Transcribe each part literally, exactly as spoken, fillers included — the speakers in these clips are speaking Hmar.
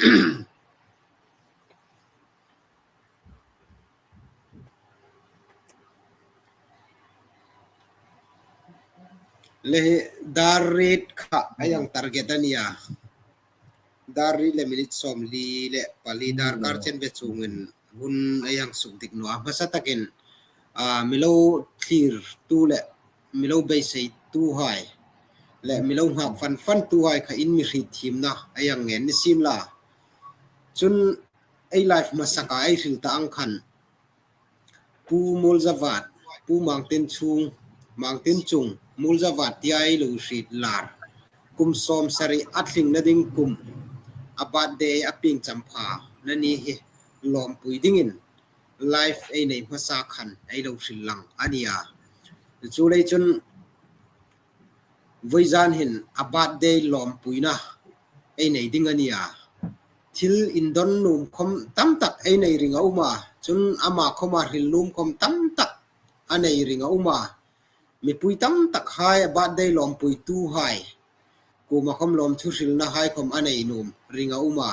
Le hi dar riet kha a hang target a nia. Dar riet le minute sawmli le pali darkar chen ve chungin hun a hang suk dik naw a. Hmasa takin, a, mi lo thlirtu le mi lo beiseitu hai le mi lo nghak fan fantu hai kha in mi hriet thiemna a hang ngen ni sien la. Chun ei live hmasa ka ei hril ta ang khan Pu Muolzavat, Pu Mangtinchung, Mangtinchung, Muolzavat tia ei lo hriet lar. Kum sawmsari a tlingna ding kum, a birthday a pieng champha na ni hi lawmpui dingin live ei nei hmasa khan ei lo hril lang a nia. Chuleiin chun vawizan hin a birthday lawmpuina ei nei ding a nia. Thil indon nuom khom tam tak ei nei ring a um a, chun ama khoma hril nuom khom tam tak a nei ring a um a. Mipui tam tak hai a birthday lawmpuitu hai kuoma khom lawmthu hrilna hai khom a nei nuom ring a um a.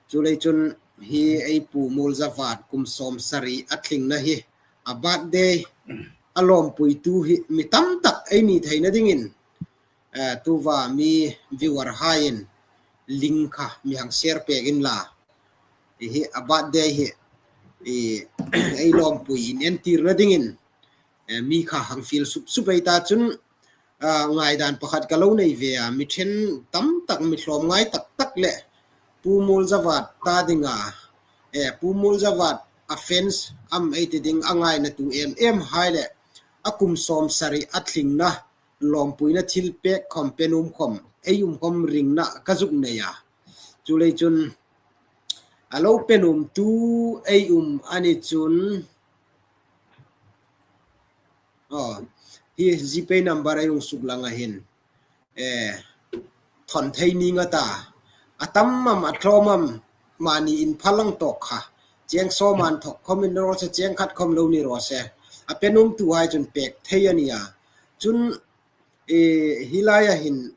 Chuleiin chun hi ei Pu Muolzavat kum sawmsari a tlingna hi a birthday a lawmpuitu hi mi tam tak ei ni theina dingin, eh, tuta mi viewer haiin link kha mi hang share pek inla. Hi hi a birthday hi, i, ei lawmpui inentirna dingin, eh, mi kha hang fiel sup sup ei ta chun, a, ngaidan pakhat ka lo nei ve a, mi ṭhen tam tak, mi hlawm ngai tak tak le Pu Muolzavat ta dinga, eh, Pu Muolzavat a fans am ei ti ding a ngainatu em em hai le a kum sawmsari a tlingna lawmpuina thilpek khom pe nuom khom ei um khom ringna ka zuk nei a. Chuleiin chun a lo pe nuomtu ei um a ni chun, aw, hi GPay number ei hung suk lang a hin, eh, thawn thei ning a ta. A tam am a tlawm am mani inphalang tawk kha. Cheng sawm inthok khom ni raw se, cheng khat khom lo ni raw se, a pe nuomtu hai chun pek thei a nia. Chun, eh, hi laia hin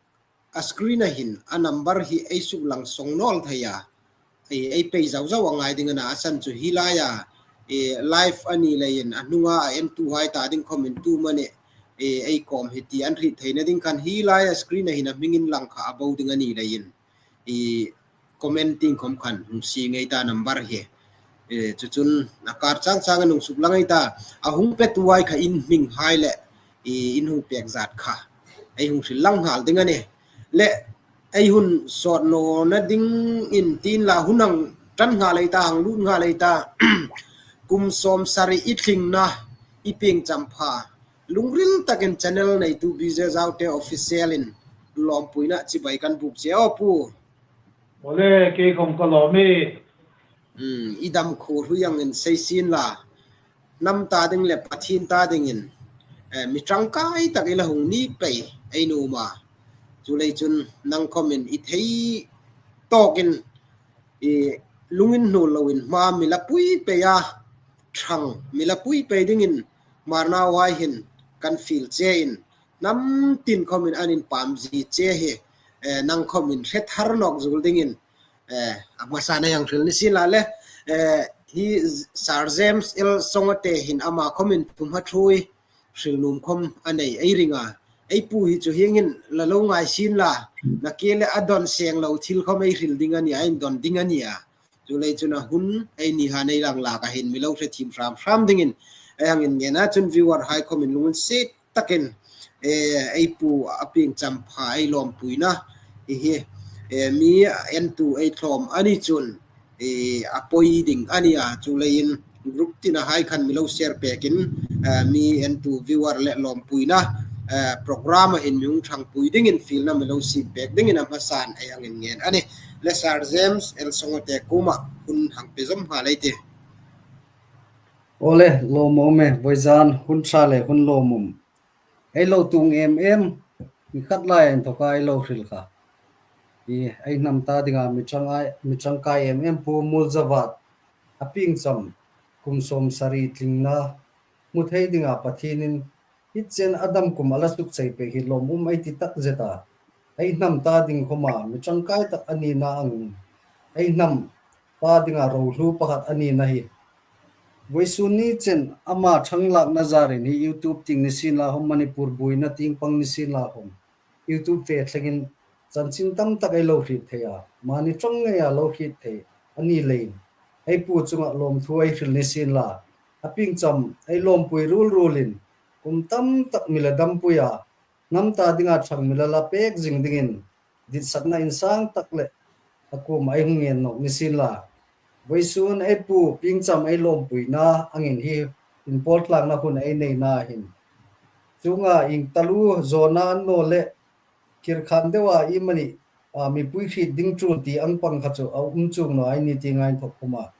a screen a hin a number hi ei suk lang song nawl thei a. Ei, ei pei zau zau a ngai ding a na, a san chu hi laia, eh, live a ni leiin a hnunga a entu hai ta ding khom in tu mani, eh, ei kawm hi ti an hriet theina ding khan hi laia screen a hin a hming inlang kha a bo ding a ni leiin, i, comment tieng khom khan hung sie ngei ta number hi. Eh, chu chun a kar chang chang a hung suk lang ei ta, a hung petu hai kha in hming hai le, i, in hung pek zat kha ei hung hril lang nghal ding a nih. Le ei hun sawt nawna dingin tin la hun hang ṭan nghal ei ta, hang lut nghal ei ta. Kum sawmsari i tlingna i pieng champha, lungril takin channel neitu BJ Zaute Official-in lawmpuina chibai kan buk che aw pu. Awle, kei khom ka lawm e. Hmm, i dam khuo hrui angin sei sien la. Hnam ta ding le Pathien ta dingin, eh, mi ṭangkai tak i la hung ni pei ei nuom a. Chuleiin chun nang khomin i thei tawkin, i, lungin hnuol loin hma mi la pui pei a, ṭhang mi la pui pei dingin Hmar nauhai hin kan fiel chein, hnam tin khomin an inpam zie che hi, eh, nang khomin hre thar nawk zuol dingin, eh, a hmasan ei hang hril ni sien la le, eh, hi Sir James L Songote hin ama khomin thumha ṭhuoi hril nuom khom a nei ei ring a. Ei pu hi chu hieng hin la lo ngai sien la, nakie le a don seng lo thil khom ei hril ding a nia, a indon ding a nia. Chuleiin chun a hun ei ni hai ei lang lak a hin mi lo hre thiem hram hram dingin ei hang inngen a, chun viewer hai khomin lunginsiet takin, eh, ei pu a pieng champha ei lawmpuina hi hi, eh, mi entu ei tlawm a ni chun, eh, a poi ding a nia. Chuleiin group tina hai khan mi lo share pekin, eh, mi entu viewer le lawmpuina, eh, program a hin mi hung ṭhangpui dingin fielna mi lo siem pek dingin a hmasan ei hang inngen a nih. Le Sir James L Songote kuoma hun hang pe zawm nghal ei tih. Awle, lawmum e, vawizan hun ṭha le hun lawmum. Ei lo tung em em, mi khat lai inthoka ei lo hril kha. I, ei hnam ta dinga mi ṭang ai, mi ṭangkai em em Pu Muolzavat a pieng cham, kum sawmsari tlingna hmu thei dinga Pathienin hi chen a dam kum a la suk chei pei hi lawmum ei ti takzet a. Ei hnam ta ding khoma mi ṭangkai tak a nina angin ei hnam ta dinga rohlu pakhat a nina hi. Vawisun ni chen ama ṭhang lakna zarin hi YouTube tieng ni sien la khawm, Manipur buoina tieng pang ni sien la khawm, YouTube fe thlengin chanchin tam tak ei lo hriet thei a, mani ṭawng ngeia lo hriet thei a ni leiin, ei pu chunga lawmthu ei hril ni sien la, a piengcham ei lawmpui ruol ruolin, kum tam tak mi la dampuia, hnam ta dinga ṭhang mi la la pek zing dingin, ditsakna insang tak le a kuoma ei hung ngen nawk ni sien la. Vawisun ei pu piengcham ei lawmpuina angin hi inpawl tlangna hun ei neina hin, chunga ieng taluo zawna an naw le, kir khan deuha iemani, a, mipui hriet ding ṭul ti ang pang kha chu a um chuong naw a ni ti ngai inthok khawma.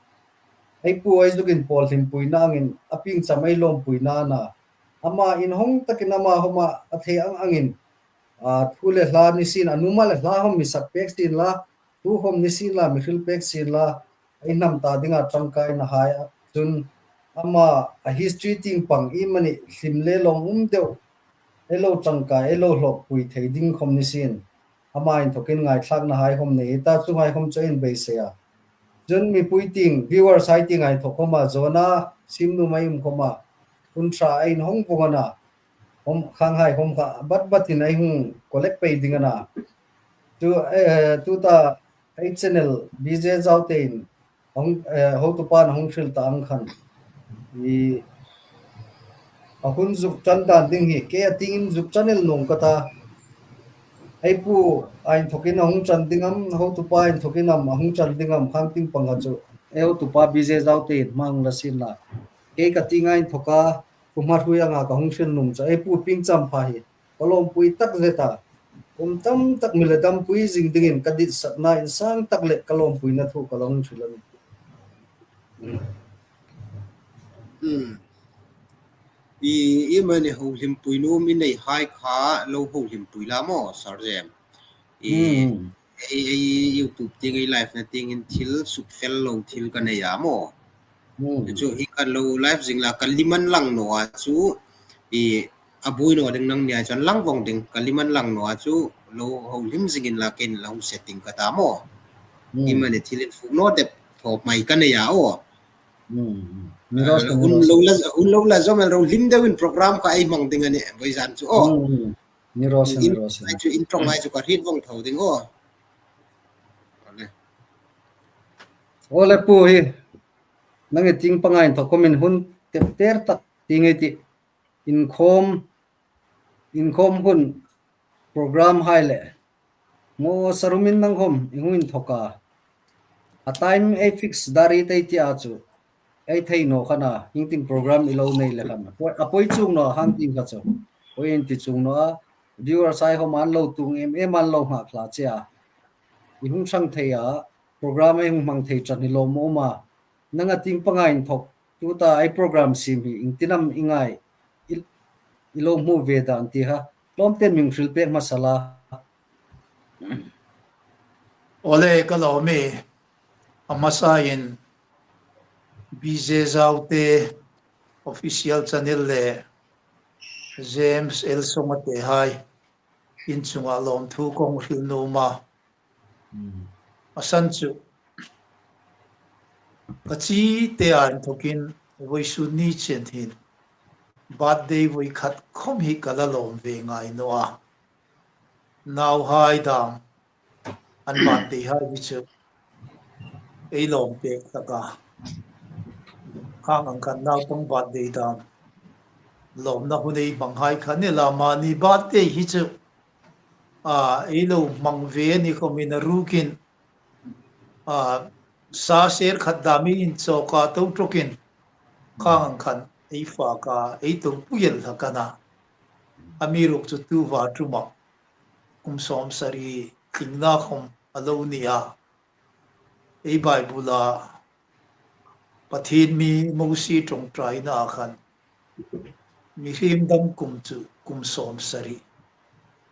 Ei pu ei zuk inpawl hlimpuina angin a piengcham ei lawmpuina a na. Ama inhawng takin ama khawma a thei ang angin, a, thu le hla ni sien, a nuom le hla khawm mi sak pek sien la, thu khawm ni sien la, mi hril pek sien la, ei hnam ta dinga ṭangkaina hai a. Chun ama a history tieng pang iemani hlim le lawmum deu ei lo ṭangkai, ei lo hlawkpui thei ding khawm ni sien, ama inthokin ngaithlakna hai khawm nei ta, chuonghai khawm chu inbeisei a. Chun mipui tieng, viewers hai tieng hai inthok khawma zawna siem nuom ei um khawma, hun ṭha ei inhawng vawng a na. Khawm, khanghai khawm kha bat batin ei hung collect pei ding a na. Chu, eh, tuta ei channel B J Zaute in hung, eh, hotupa in hung hril ta ang khan, i, a hun zuk ṭan dan ding hi kei a tiengin zuk ṭan el nuom ka ta. Ei pu a inthokin a hung ṭan ding am, hotupa inthokin am a hung ṭan ding am, khang tieng panga chu ei hotupa B J Zaute in hma hung la sien la, kei ka tienga inthoka, kuoma hruoia ka hung hril nuom chu ei pu piengcham pha hi ka lawmpui takzet a. Kum tam tak mi la dampui zing dingin ka ditsakna insang tak le ka lawmpuina thu ka la hung hril a nih. Hmm. I, iemani hohlimpui nuom i nei hai kha lo hohlimpui la maw, Sir Jem? I, Hmm. ei, ei YouTube tieng, ei live-na tiengin thil sukfel lo thil ka nei a maw? Hmm. Chu hi ka lo live zing la, ka lim an lang naw a chu, i, a buoi naw ding nangnia chun lang vawng ding, ka lim an lang naw a chu lo hohlim zingin la, keiin lo setting ka ta maw? Hmm. Iemani thil infuk naw dep thaw hmai ka nei a aw. Hmm. Ni raw se, ni raw se. Hun lo la, hun lo la zawm el ro, hlim deuin program kha ei hmang ding a nih, vawizan chu aw. Hmm. Ni raw se, ni raw se. Chu in ṭawng ai chu ka hriet vawng tho ding aw. Awle. Awle pu hi. Nang e, tieng panga inthok khawmin hun tep ter tak ti ngei ti. Inkhawm, inkhawm hun program hai le. Ngaw sarumin nang khawm i hung inthok a. A time ei fix dari tei ti a chu. Ei thei naw khan a, hieng tieng program i lo nei le khan. A poi, a poi chuong naw a, hang tieng kha chu. Poi in ti chuong naw a. Viewers hai khawm an lo tung em em, an lo nghak hla che a. I hung ṭhang thei a, program ei hung hmang thei ṭan hi lawmum a. Nang a tieng panga inthok, tuta ei program siem hi iengtin am i ngai, i, i lo hmu ve dan ti kha, tlawmten mi hril pek hmasa la. Awle, ka lawm e, a hmasain B J Zaute official channel le James L Songate hai in chunga lawmthu ka hung hril nuom a. Hmm. A san chu, ka chite a inthokin vawisun ni chen hin birthday voi khat khawm hi ka la lawm ve ngai naw a. Nauhai dam an birthday hai hi chu ei lawm pek hlak a. Khang ang khan naupang birthday dam lawmna hun ei hmang hai kha ni la, mani birthday hi chu, a, ei lo hmang ve a ni khawmin a rukin, a, sa ser khat dam ei inchawk a, to ṭawkin khang ang khan ei fak a, ei to pui el hlak a na. Amiruokchu tuta ṭuma kum sawmsari tlingna khawm a lo ni a. Ei Bible-a Pathien mi Mosie ṭawngṭaina khan mihriem dam kum chu kum sawmsari,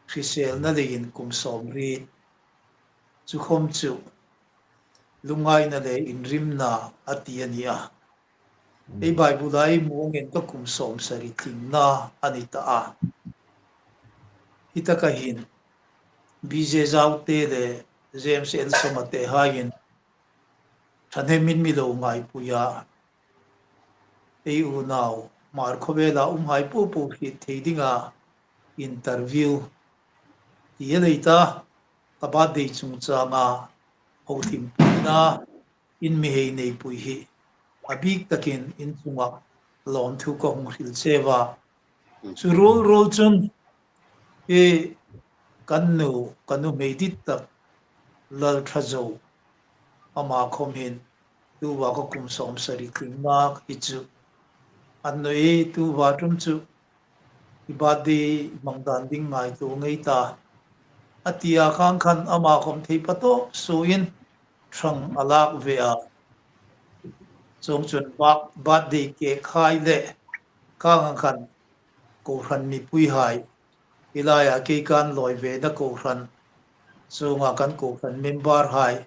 hriselna leiin kum sawmriet, chu khawm chu lungngaina le inrimna a ti a ni a. Ei Bible-a ei hmu angin kha kum sawmsari tlingna a ni ta a. Hi taka hin B J Zaute le James L Songate haiin thahnemin mi lo ngaipui a. Ei unau Hmar khawvela umhai popo hriet thei dinga interview ti a nei ta, ka birthday chungchanga ho thimpuina in mi hei neipui hi a bik takin in chunga lawmthu ka hung hril cheu a. Chu ruol ruol chun hi kan nu, ka nuhmei dit tak Lalthazo, ama khawm hin tuva ka kum sawmsari tlingna hi chu an nuhmei tuva ṭum chu i birthday hmang dan ding ngaituo ngei ta a ti a, khang khan ama khawm thei patawp suoin ṭhang a lak ve a. Chuongchun birthday cake hai le khang khan kohran mipuihai, hi laia kei kan lawi vena kohran, chunga kan kohran member hai,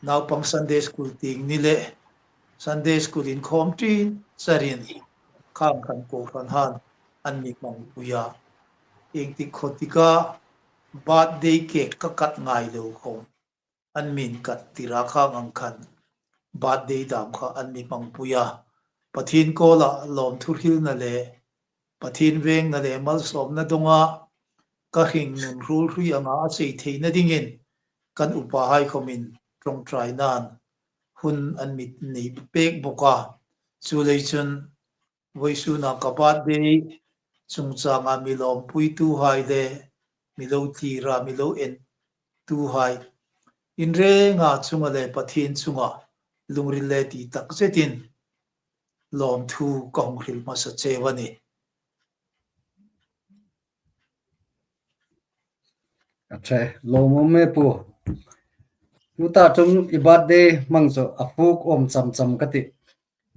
naupang Sunday school tieng ni le Sunday school inkhawm ṭin charin khang khan kohran han an mi hmangpui a. Iengtik khaw tika birthday cake ka cut ngai lo khawm an min cut tir a, khang ang khan birthday dam kha an mi hmangpui a. Pathien kuoma lawmthu hrilna le Pathien vengna le malsawmna donga ka hringnun hruol hrui anga a sei theina dingin kan upahai khawmin ṭawngṭainan hun an mi nei pek bawk a. Chuleiin chun vawisuna ka birthday chungchanga mi lawmpuituhai le mi lo thlira mi lo entuhai in renga chunga le Pathien chunga lungril le ti tak zetin lawmthu ka hung hril hmasa cheu a nih. A ṭhe, lawmum e pu. Tuta ṭum i birthday hmang chu a puk awm cham cham ka tih.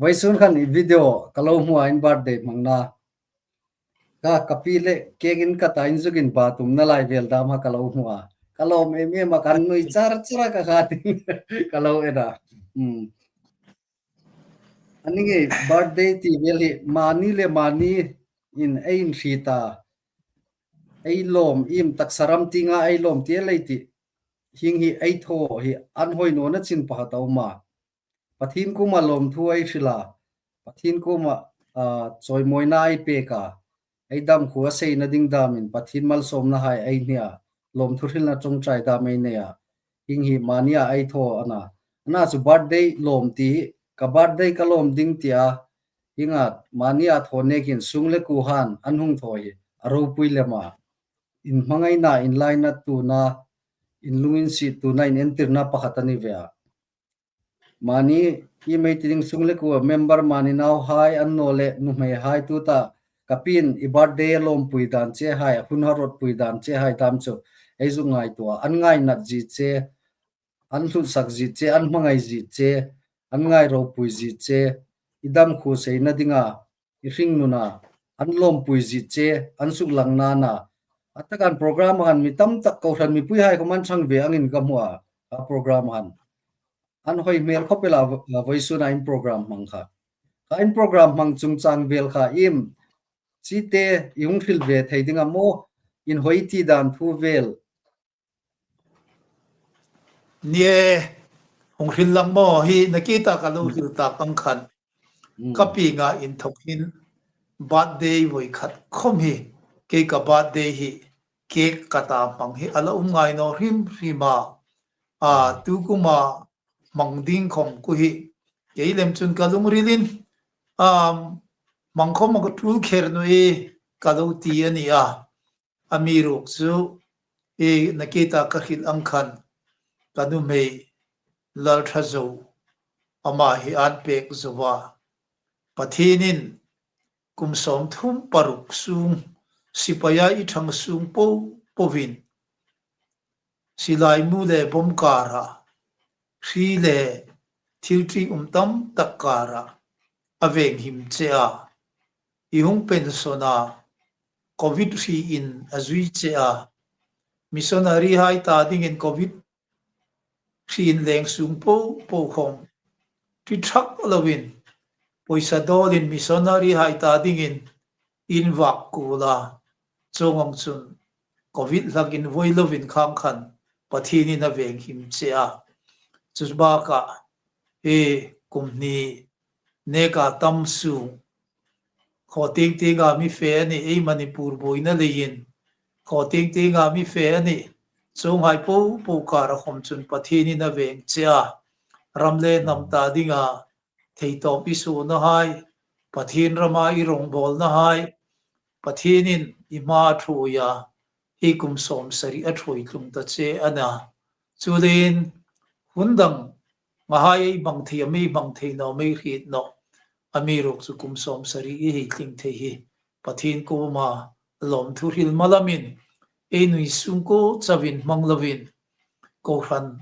Vawisun khan i video ka lo hmu a, in birthday hmangna. Ka, ka pi le cake in cut a, in zuk inba tumna lai vel dam kha ka lo hmu a. Ka lawm em em a, kan nui char char a, ka kha ding ka lo en a. Hmm. A ni ngei, birthday ti vel hi mani le mani in ei inhriet a, ei lawm, iem taksa ram tienga ei lawm ti a lei tih. Hieng hi ei thaw hi an hoi nawna chin pakhat a um a. Pathien kuoma lawmthu ei hril a, Pathien kuoma, ah, chawimawina ei pek a, ei dam khuo a seina ding damin Pathien malsawmnahai ei hni a, lawmthu hrilna ṭawngṭai dam ei nei a. Hieng hi mania ei thaw a na. A na chu birthday lawm ti, ka birthday ka lawm ding tia, hienga mania thaw nekin sung le kuohan an hung thaw hi a ropui lem a. In hmangaina, in lainat tuna, in lunginsiet tuna, in entirna pakhat a ni ve a. Mani, iem ei ti ding, sung le kuo member mani nauhai, an naw le nuhmeihai, tuta ka pi'n i birthday a lawmpui dan chehai, a hun harawtpui dan chehai dam chu ei zuk ngaituo a. An ngainat zie che, an hlutsak zie che, an hmangai zie che, an ngai ropui zie che, i dam khuo seina dinga, i hringnuna, an lawmpui zie che, an suklang nana. A takin program han mi tam tak kohran mipuihai khawm an chang ve angin ka hmu a, a program han. An hoi hmel khawp el a, vawisuna in program hmang kha. Kha in program hmang chungchang vel kha iem, chite i hung hril ve thei ding a maw, in hoi ti dan thu vel. Nie, hung hril lang maw, hi nakie ta ka lo hril tak ang khan. Mm. Ka pienga inthok hin birthday voi khat khawm hi, kei ka birthday hi cake cut a hmang hi a la um ngai naw hrim hrim a. A, tu kuma hmang ding khawm khu hi kei lem chun ka lungrilin, um, hmang khawm ka tul kher naw e ka lo ti a nih a. Amiruokchu, i nakie ta ka hril ang khan, ka nuhmei Lalthazo, ama hi an pek zo a. Pathienin kum sawmthum paruk sung, sipaia i ṭhang sung po, poin, silai mu le bawm kara, hri le thil ṭium tam tak kara a veng him che a. I hung pension a, covid hriin a zui che a. Missionary hai ta dingin covid hriin leng sung po po khawm ṭi thak loin, pawisa dawlin missionary hai ta dingin in vak kuol a. Chuong ang chun covid hlakin voi lovin khang khan Pathienin a veng him che a. Chu baka hi kum hni neka tam sung, khaw tieng tienga mi fe a nih, ei Manipur buoina leiin, khaw tieng tienga mi fe a nih, chuonghai po po kara khom chun Pathienin a veng che a, ram le hnam ta dinga theitawp i suonahai, Pathien rama i rongbawlnahai, Pathienin i hma a ṭhuoi a, hi kum sawmsari a ṭhuoi tlung ta che a na. Chuleiin hun dang ngahai ei hmang thei, a mi hmang thei naw, mi hriet naw. Amiruokchu kum sawmsari i hei tling thei hi Pathien kuoma lawmthu hril malamin, ei nui sung ko chauin hmang lovin, kohran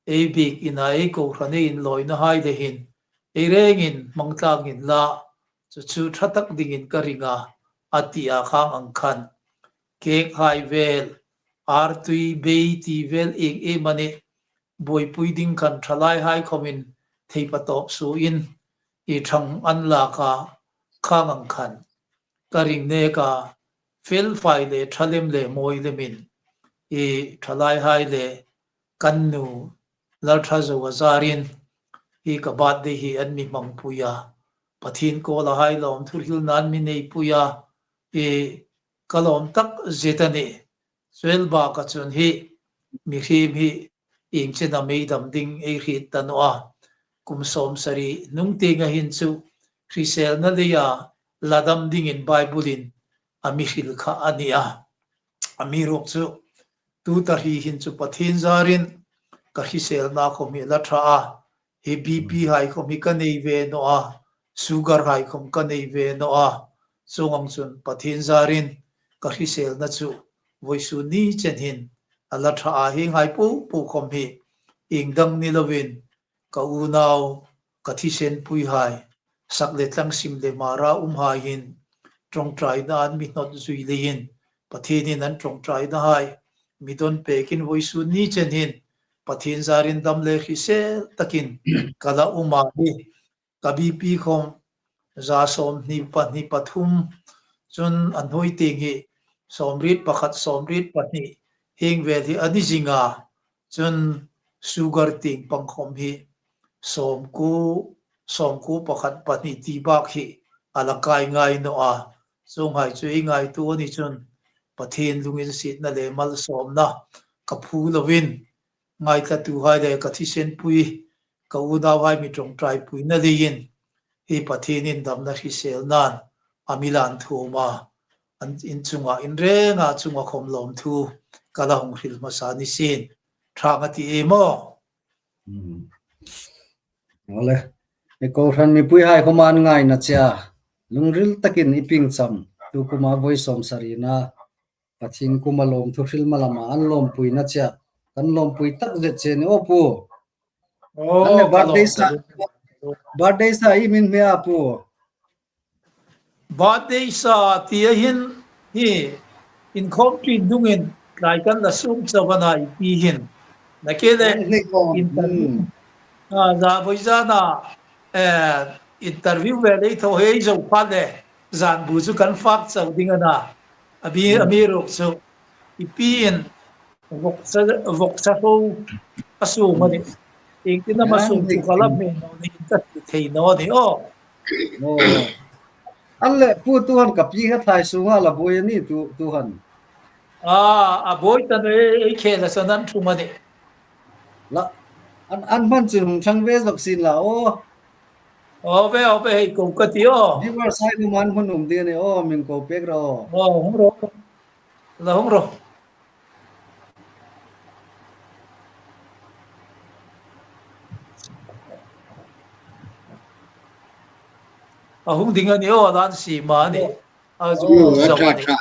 ei biek ina, ei kohran ei inlawinahai le hin ei rengin hmang tlangin la, chu chu ṭha tak dingin ka ring a, a ti a khang ang khan, cake hai vel, artui bei ti vel ieng ieng amani buoipui ding khan ṭhalaihai khomin thei patawp suoin i ṭhang an lak a khang ang khan ka ring nek a, fel fai le ṭha lem le mawi lemin i ṭhalaihai le kan nu Lalṭhazoa zarin hi ka birthday hi an mi hmangpui a, Pathien kuoma hai lawmthu hrilna an mi neipui a, i ka lawm tak zet a nih. Chu el baka chun hi mihriem hi ieng chen am ei dam ding ei hriet ta naw a. Kum sawmsari hnung tienga hin chu hriselna leia la dam dingin Bible-in a mi hril kha a ni a. Amiruokchu tuta hri hin chu Pathien zarin ka hriselna khom hi la ṭha a, hi B P hai khom hi ka nei ve naw a, sugar hai khom ka nei ve naw a, chuong ang chun Pathien zarin ka hriselna chu vawisun ni chen hin a la ṭha a, hienghai po po khom hi ieng dang ni lovin ka unau, ka thisenpuihai, sak le tlang, sim le hmara umhai hin ṭawngṭaina an mi hnawt zui leiin Pathienin an ṭawngṭainahai mi dawn pekin vawisun ni chen hin Pathien zarin dam le hrisel takin ka la um a, hi ka B P khom za sawmhni pahni pathum, chun a hnuoi tieng hi sawmriet pakhat, sawmriet pahni hieng vel hi a ni zing a, chun sugar tieng pang khom hi sawmkuo, sawmkuo pakhat pahni ti bak hi a la kai ngai naw a. Chuonghai chu ei ngaituo a ni chun Pathien lunginsietna le malsawmna ka phu lovin, ngaithlatuhai le ka thisenpui, ka unauhai mi ṭawngṭaipuina leiin hi Pathienin damna hriselnain a mi lan thuom a, an in chunga, in renga chunga khom lawmthu ka la hung hril hmasa ni sien. Ṭha a ti e maw? Hmm. Awle. E kohran mipuihai khom an ngaina che a, lungril takin i ping cham, tu kuma vawi sawmsarina Pathien kuoma lawmthu hril malama an lawmpuina che a, kan lawmpui tak zet che ni aw pu. Aw, an le ka birthday lawm sa, tak. Birthday sa i min hmia pu. Birthday sa ti a hin hi inkhawm ṭin dungin tlai kan la sum chau a na i pi hin. Nakie le, an hnik aw, interview. Hmm. A, za vawi zana, eh, interview ve lei tho hei zo pha le, zan bu chu kan fak chau ding a na. A mi, hmm, amiruokchu i pi in vawksa, vawksa ho a sum a nih. Iengtin am a sum chu ka la hmu naw ni, ka ti thei naw ni aw. Aw. An le pu, tu han ka pi kha thlai sunga la buoi a ni tu, tu han. A, a buoi ta naw e, ei khela san an thum a nih. La, an, an hman chun hung thang ve zawk sin la aw. Aw ve, aw ve, hei ko ka ti aw. Viewers hai nu man hmun um ding a ni aw, min ko pek ro. Aw, hung ro. La hung ro. A hung ding a ni aw, a lan si ma a ni. A zu, hmm, zo a ni. Ṭha, ṭha.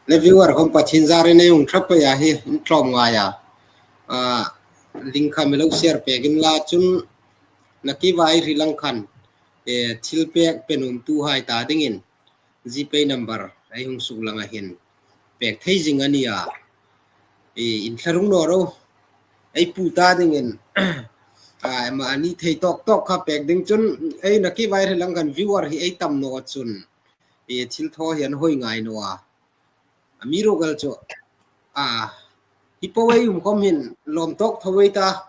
Le viewer khom Pathien zarin ei hung ṭha pei a hi, in tlawm ngai a. A, link kha mi lo share pek inla chun nakie vai hril ang khan, e, thil pek pe nuomtuhai ta dingin GPay number ei hung suklang a hin pek thei zing a ni a. E, in thlarung naw ro. Ei pu ta dingin, a, ema a ni thei tawk tawk kha pek ding chun, ei nakie vai hril ang khan viewer hi ei tam naw chun, e, thil thaw hi an hoi ngai naw a. Amiruokchu, a, hi po ei um khom hin lawm tawk tho ei ta,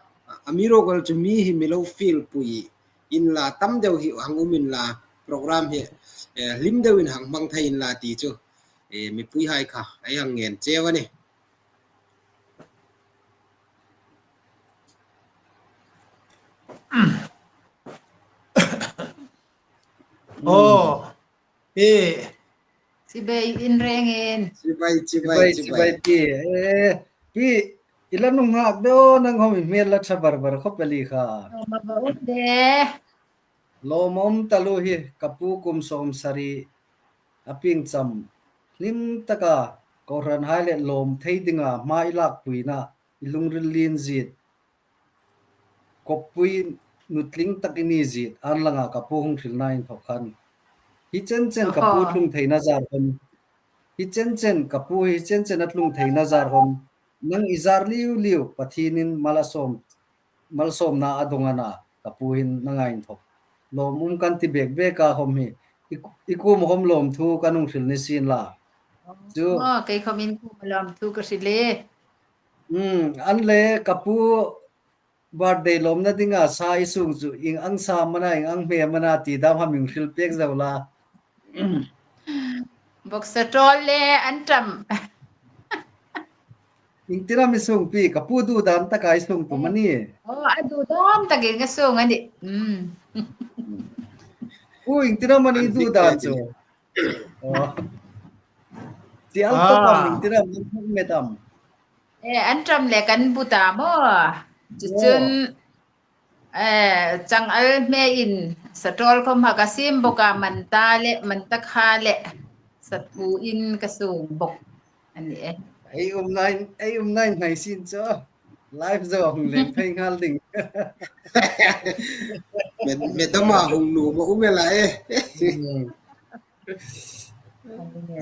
amiruokchu mi hi mi lo fielpui inla, tam deu hi hang um inla, program hi, eh, hlim deuin hang hmang thei inla ti chu, eh, mipuihai kha ei hang ngen cheu a nih. Aw, Pi. Chibai in rengin. Chibai, chibai, chibai, chibai. Chibai, Pi. Eh, Pi, i la nunghak deu, nang hawm i hmel la ṭha bar bar khawp el kha. Lawm a um de. Lawm a um taluo hi, ka pu kum sawmsari a pieng cham hlim taka kohranhai le lawm thei dinga hma i lakpuina, i lungril lien ziet, koppui nutling tak i ni ziet, an langa ka pu hung hrilna inthok khan. Hi chen chen ka pu tlung theina zar khom. Hi chen chen ka pu hi chen chen a tlung theina zar khom. Nang i zar liu liu, Pathienin mal a sawm, malsawmna a dawng a na, ka pu hin nanga inthok. Lawm um kan ti bek bek a khom hi. I, i kuoma khom lawmthu kan hung hril ni sien la. Chu. Aw, kei khom in kuoma lawmthu ka hril e. Hmm, an le ka pu birthday lawmna dinga sa i sung chu, ieng ang sa am a na, ieng ang hme am a na ti dam khom i hril pek zo la. Bawksa tawl le an tam. Iengtin am i sung Pi, ka pu duh dan taka i sung tum a nih. Aw, a duh dan takin ka sung a nih. Hmm. Pu, iengtin am a ni duh dan chu? Aw. Ti ang to pam iengtin am, an hmang met am? Eh, an tam le kan bu ta maw. Chu chun, eh, chang al hmein sa tawl khom kha ka siem bawk a, man ta le, man ta kha le, sathu in ka sung bawk a nih e. Ei um nain, ei um nain hnai sien chu. Live zo hung leng phei nghal ding. Me, me dama hung nu ma um e la e. Hmm.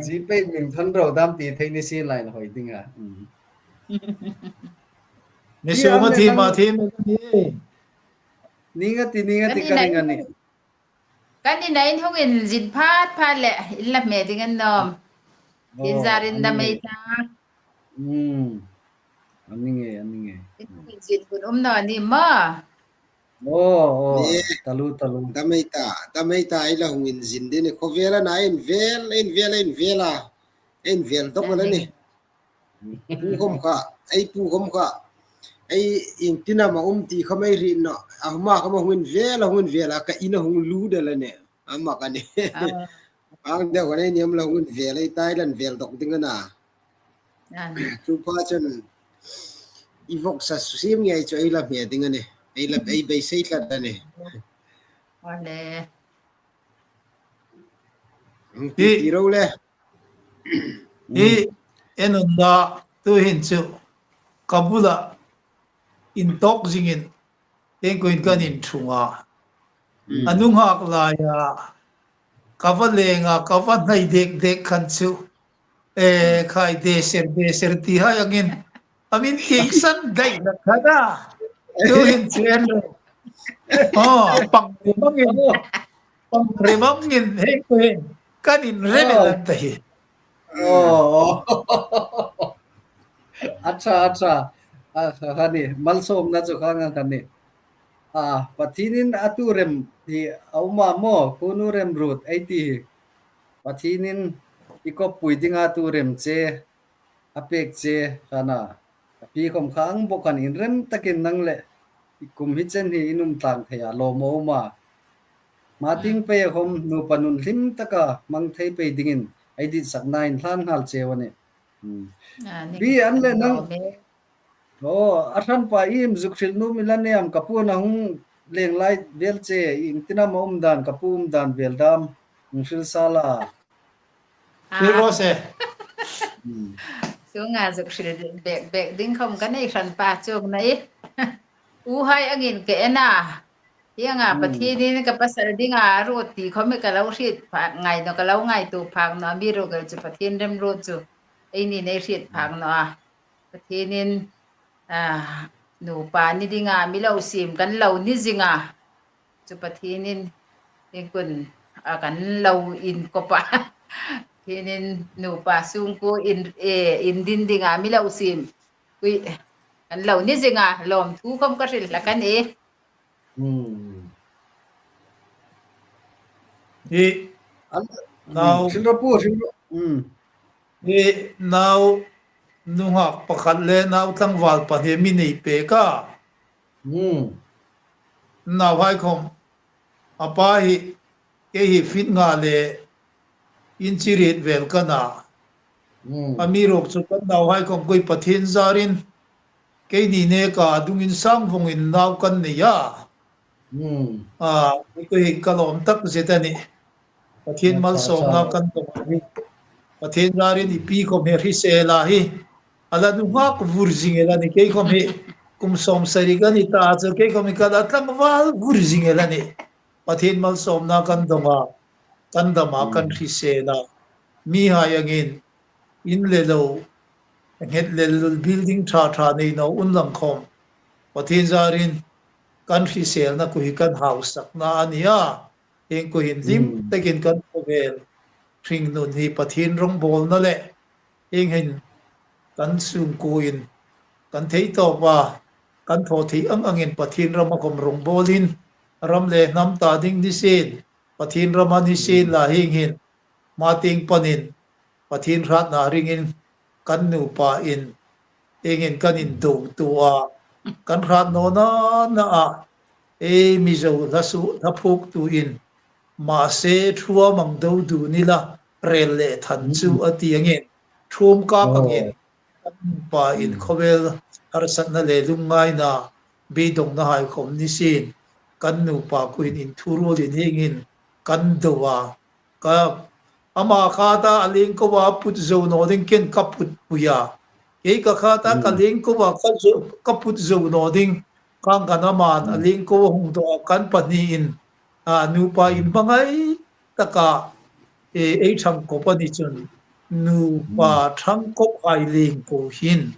Zi pei min than ro dam ti thei ni si lai na hoi ding a. Mm. Mi su ma thi ma thi ma thi. Ni nga ti, ni nga ti ka ring a nih. Kan ina in hung inzin phat phat le, in la hme ding an nawm. Tin zarin dam ei ta. Hmm. An ni nge, an ni nge. In hung inzin kun um naw ni maw. Aw, aw, taluo, taluo. Dam ei ta, dam ei ta, ei la hung inzin ding a nih. Khawvela na invel, invel, invel a. Invel dawk a la nih. Pu khom kha, ei pu khom kha. Ei iengtin am a um ti khom ei hriet naw. A hma khom a hung invel, a hung invel a, ka ina hung lut a la nih. Ama ka nih. Ang deu ka nei niam la hung invel, ei ta ei la invel dawk ding a na. Chu pa chun i vawksa siem ngei chu ei la hme ding a nih. Ei la, ei beisei tlat a nih. Ti, ti ro le. Hi, en un la, tu hin chu, ka bula, intawk zingin, iengkuoin kan inṭhung a. A nunghak laia, ka va leng a, ka va hnai dek dek khan chu, eh, khai de ser, de ser ti hai angin, a min tieng san dai na kha da. Tu hin chu en lo. Aw, pang ri mangin. Pang ri mangin, hei ku hin. Kan inrem el an ta hi. Aw. Acha, acha. A, kha, kha ni. Malsawmna chu kha nga kha ni. A, Pathienin a tu rem hi a um a maw, kunu rem ruot ei ti hi. Pathienin i koppui dinga tu rem che. A pek che kha na. Ka pi khom kha ang bawk khan inrem takin nang le i kum hi chen hi in um tlang thei a, lawm a um a. Hma tieng pei khom nupa nun hlim taka hmang thei pei dingin ei ditsakna in hlan nghal cheu a nih. Hmm. Pi an le nang. Aw, a hranpa iem zuk hril nuom i la ni am, ka pu'n a hung leng lai vel che, iengtin am a um dan, ka pu um dan vel dam hung hril sa la. Pi Rose. Hmm. Chuong a zuk hril bek bek ding khom ka nei hranpa chuong naw e. U hai angin ka en a. Hieng ang a Pathienin ka pasal dinga ruot ti khom ka lo hriet phak ngai naw, ka lo ngaituo phak naw, amiruokchu Pathien remruot chu eini'n ei hriet phak naw a. Pathienin, a, nupa ni dinga mi lo siem kan lo ni zing a. Chu Pathienin, iengkuoin, a, kan lo inkop a. Pathienin nupa sungkuo in, eh, indin dinga mi lo siem. Ui, kan lo ni zinga, lawmthu khawm ka hril hlak a nih. Hmm. Hi, an, nau, hmm, hrilna pu, hrilna, hmm. Hi, nau, nunghak pakhat le nau tlangval pahni mi nei pek a. Hmm. Nauhai khawm, a pa hi, kei hi fit nga le inchi riet vel ka na. Hmm. Amiruokchu kan nauhai khawm kei Pathien zarin, keini neka dungin sang vongin nau kan nei a. Hmm. A, kei hi ka lawm tak zet a nih. Pathien malsawmna kan dong a hi. Pathien zarin i pi khawm hi hrisel a hi. A la nunghak vur zing el a nih, kei khawm hi. Kum sawmsari ka ni ta chu kei khawm hi ka la tlangval vur zing el a nih. Pathien malsawmna kan dong a, kan dam a, kan hrisel a. Mihai angin, in le lo, nghet le lo, building ṭha ṭha nei naw un lang khawm, Pathien zarin kan hriselna kei hi kan hausakna a nih a. Hieng kei hin hlim takin kan khawvel hringnun hi Pathien rawngbawlna le hieng hin kan sungkuoin kan thei tawp a, kan thaw thei ang angin Pathien rama khawm rawngbawlin, ram le hnam ta ding ni sien, Pathien rama ni sien la hieng hin, hma tieng panin Pathien hratna ringin kan nupa in, hieng hin kan indo tu a, kan hrat naw na na a, ei Mizo hla su, hla phuoktu in, mahse, thuam ang do du ni la, rel le than chu a ti angin, thuam kap angin, kan nupa in khawvel harsatna le lungngaina, beidongna hai khawm ni sien, kan nupa kuoin inthuruolin hieng hin kan do a, ka, ama khata a leng ko a put zo naw ding keiin ka put pui a. Kei ka khata ka leng ko a ka zo, ka put zo naw ding. Khang khan aman a leng ko a hung do a, kan pahniin, a, nupa inhmangai taka, e, ei ṭhangkawp a ni chun, nupa ṭhangkawp hai leng ko hin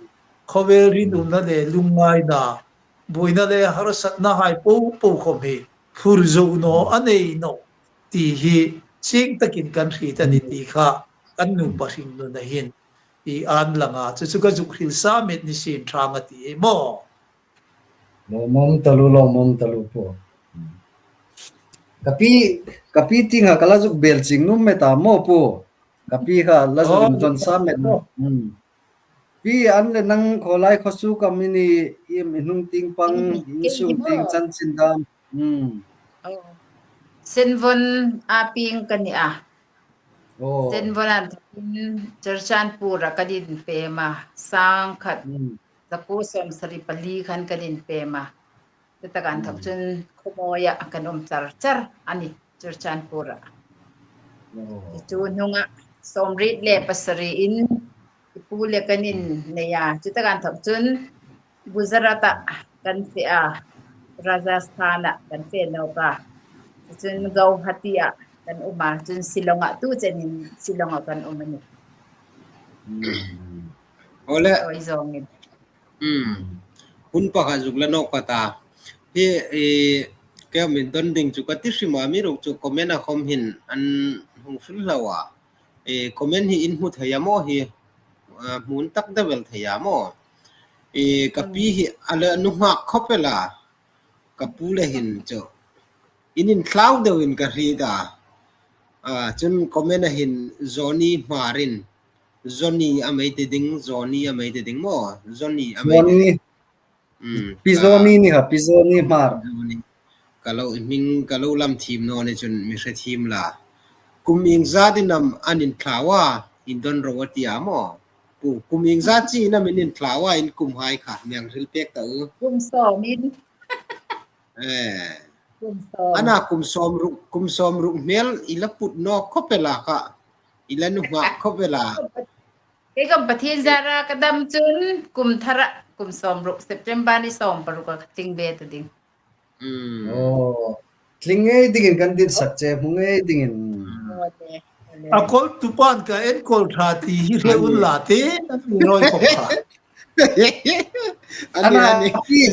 khawvel rinumna le lungngaina, buoina le harsatna hai po po khawm hi phur zo naw a nei nawh ti hi chieng takin kan hriet a nih ti kha kan nupa hringnuna hin i an lang a, chu chu ka zuk hril sa met ni sien ṭhang a ti e maw. Lawmum taluo, lawmum taluo pu. Ka pi, ka pi tieng kha ka la zuk bel chieng nuom met a maw pu. Ka pi kha la zuk indawn sa met nawh. Hmm. Pi, an le nang khawlai khaw suok am i ni, i hnung tieng pang, i sung tieng, chanchin dam. Hmm. Oh. Senvon a pieng ka ni a. Oh. Senvon an thakin Churachandpur-a kan inpem a, sangkhat, hmm, zakuo sawmsari pali khan kan inpem a. Chutaka inthawk chun Khawmawia kan um char char a nih, Churachandpur-a. Oh. Chu hnunga sawmriet le pasari in i pu le kan innei a. Chutaka inthawk chun Gujarat-a kan fe a, Rajasthan-a kan fe nawk a. Chun Guwahati-a kan um a, chun Shillong-a, tu chenin Shillong-a kan um a nih. Hmm. Ole. Sawi zawngin. Hmm. Hun pakhat zuk la nawk ka ta. Hi, e, kei min don ding chu ka ti hrim a, amiruokchu comment-a khawm hin an hung hril hlak a. E, comment hi in hmu thei a maw hi? A, hmu tak deu el thei a maw? E, ka pi hi a la nunghak khawp el a. Ka pu le hin chu in inthlau deuin ka hriet a. A, chun comment-a hin Johnny Hmar in, Johnny a mei ti ding, Johnny a mei ti ding maw? Johnny a mei ti ding. Hmm, Pi Johnny ni kha, Pi Johnny Hmar. Johnny. Ka lo, i hming ka lo lam thiem naw ni chun mi hre thiem la. Kum iengzat in am an inthlau a, indon ro a ti a maw? Pu, kum iengzat chiein am in inthlau a, in kum hai kha, mi hang hril pek ta u. Kum sawmin. Eh. Kum sawm. Ana kum sawmruk, kum sawmruk hmel i la put nawk khawp el a kha. I la nunghak khawp el a. Kei khawm Pathien zara ka dam chun kum thara, kum sawmruk, September ni sawmpariet-a ka tling ve ta ding. Hmm. Oh. Tling ngei dingin kan ditsak che, hmu ngei dingin. Hmm. Oh, le, le. A kawltu pan ka enkawl ṭha ti hi hre un la te, an mi rawi khawp kha. Ani, ana, ani. I,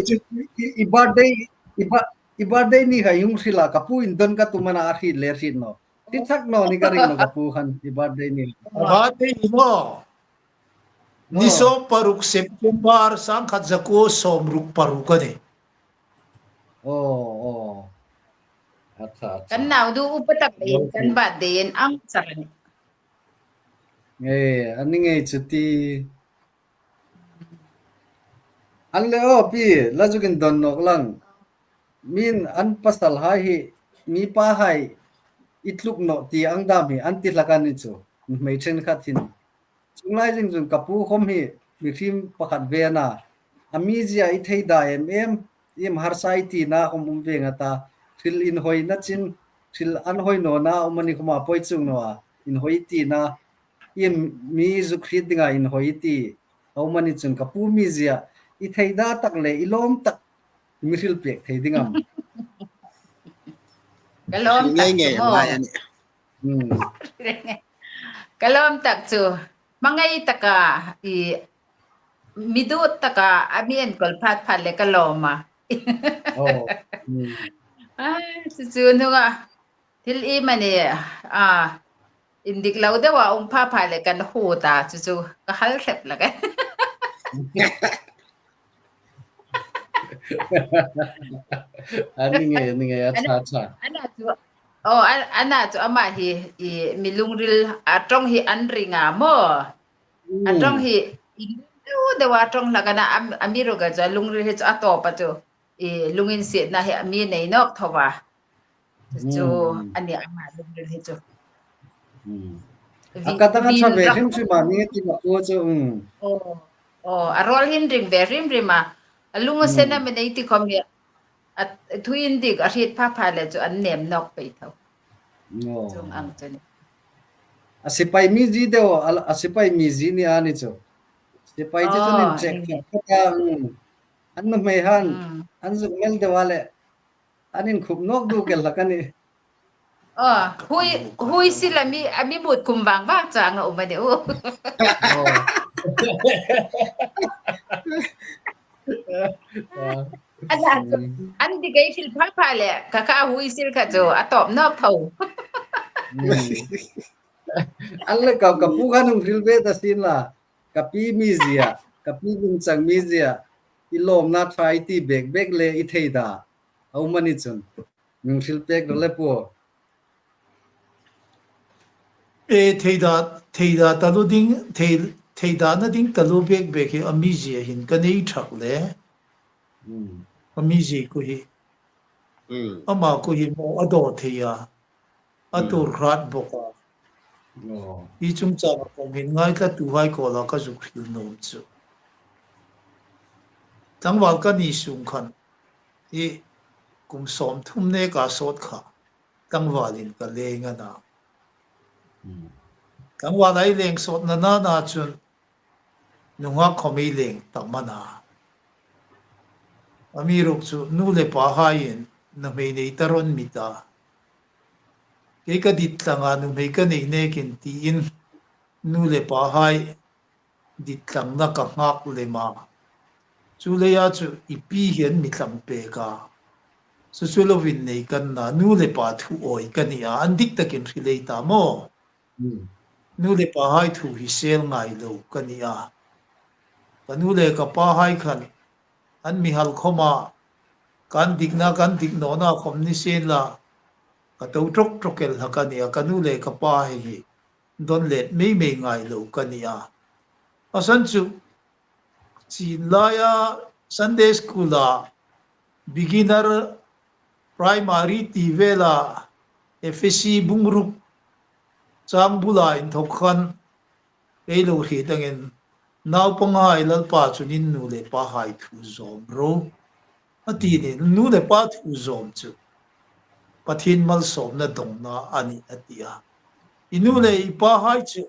i, i birthday, i ba-, i birthday ni kha i hung hril a, ka pu indon ka tum a na, a hriet le hriet naw. Ti thak naw ni ka ring naw ka pu khan, i birthday ni. Birthday ni maw? Ni sawm paruk September sangkhat zakuo sawmruk paruk a nih. Aw, aw. Acha, acha. Kan nau du upa tak dei, kan birthday in ang char a nih. Nge, a ni ngei chu ti. An le aw pi, la zuk indon nawk lang. Min an pasalhai hi, mi pahai i tluk naw ti ang dam hi, an ti hlak a ni chu. Nuhmei ṭhenkhat hin. Chuong lai zing chun ka pu khom hi mihriem pakhat ve a na. A mizia i thei da em em, iem harsa i tina khom um ve ngat a. Hril inhoi na chin, hril an hoi nawna um a ni khom a poi chuong naw a. Inhoi i tina, iem mi zuk hriet dinga inhoi i ti. A um a ni chun ka pu mizia i thei da tak le i lawm tak mi hril pek thei ding am. Ka lawm tak chu maw. Hmm. Ka lawm tak chu. Hmangai taka i mi dut taka a mi enkawl phat phat le ka lawm a. Oh. Hmm. Ai, chu chu hnunga thil i mani a indik lo deu a um pha pha le kan hu ta chu chu ka hal hlep la ka. A ni nge, ni nge, a ṭha, ṭha. Ana chu, oh, a, ana chu ama hi, i, mi lungril, a ṭawng hi an ring a maw. A ṭawng hi, i, lu deu a ṭawng hlak a na, am, amiruokchu a lungril hi chu a tawp a chu, i, lunginsietna hi a mi nei nawk tho a. Chu, hmm, a ni ama lungril hi chu. Hmm. A ka dang a ṭha ve hrim hrim a ni ti ma ko chu, hmm. Oh, oh, a rawl hin ring ve hrim hrim a. A lung a sen a mi nei ti khom hi. A thu indik a hriet pha pha le chu an nem nawk pei tho. Oh. Chuong ang chu ni. A sipai mizie deu, a, a sipai mizie ni a ni chu. Sipai chu chu nin check khat khat a, hmm. An nuhmei han, hmm, an zuk mel deu a le. An inkhup nawk duk el hlak a ni. Aw, hui, hui sil a mi, a mi mut kum vang vang chang a um a ni u. Aw. Ana chu, hmm, an dik ei hril pha pha le, ka ka hui sil kha chu, a tawp nawk tho. Hmm. An le ka, ka pu khan hung hril ve ta sien la, ka pi mizia, ka pi vung chang mizia, i lawmna ṭha i ti bek bek le i thei da. A um a ni chun. Min hril pek rawh le pu. E, thei da, thei da taluo ding, thei, thei dana ding taluo bek bek hi a mizia hin ka nei ṭhak le. Hmm. A mizia khu hi. Hmm. Ama khu hi maw a daw thei a. A, hmm, tuor hrat bok a. Oh. I chungchang a khom hin ngaithlatuhai kuoma ka zuk hril nuom chu. Tlangval ka ni sung khan. I kum sawmthum neka sawt kha. Tlangvalin ka leng a na. Hmm. Tlangval ei leng sawtna nana chun nunghak khom ei leng tam a na. Amiruokchu nu le pahaiin nuhmei nei ta ron mi ta. Kei ka dit tlanga nuhmei ka nei nekin tiin nu le pahai dit tlangna ka nghak lem a. Chu leia chu i pi hian mi tlang pek a. Chu chu lovin nei kan na, nu le pa thu awi ka ni a, an dik takin hril ei ta maw. Hmm. Nu le pahai thu hi sel ngai lo ka ni a. Ka nu le ka pahai khan an mi hal khom a, kan dikna, kan dik nawna khom ni sien la, ka to ṭawk ṭawk el hlak a ni a, ka nu le ka pahai hi. Dawn let mei mei ngai lo ka ni a. A san chu, chin laia Sunday school-a, beginner primary ti vela, F S C bungruk chang bula inthok khan, ei lo hriet angin, naupanghai Lalpa chun in nu le pahai thu zawm ro. A ti ni, nu le pa thu zawm chu Pathien malsawmna dawngna a ni a ti a. I nu le i pahai chu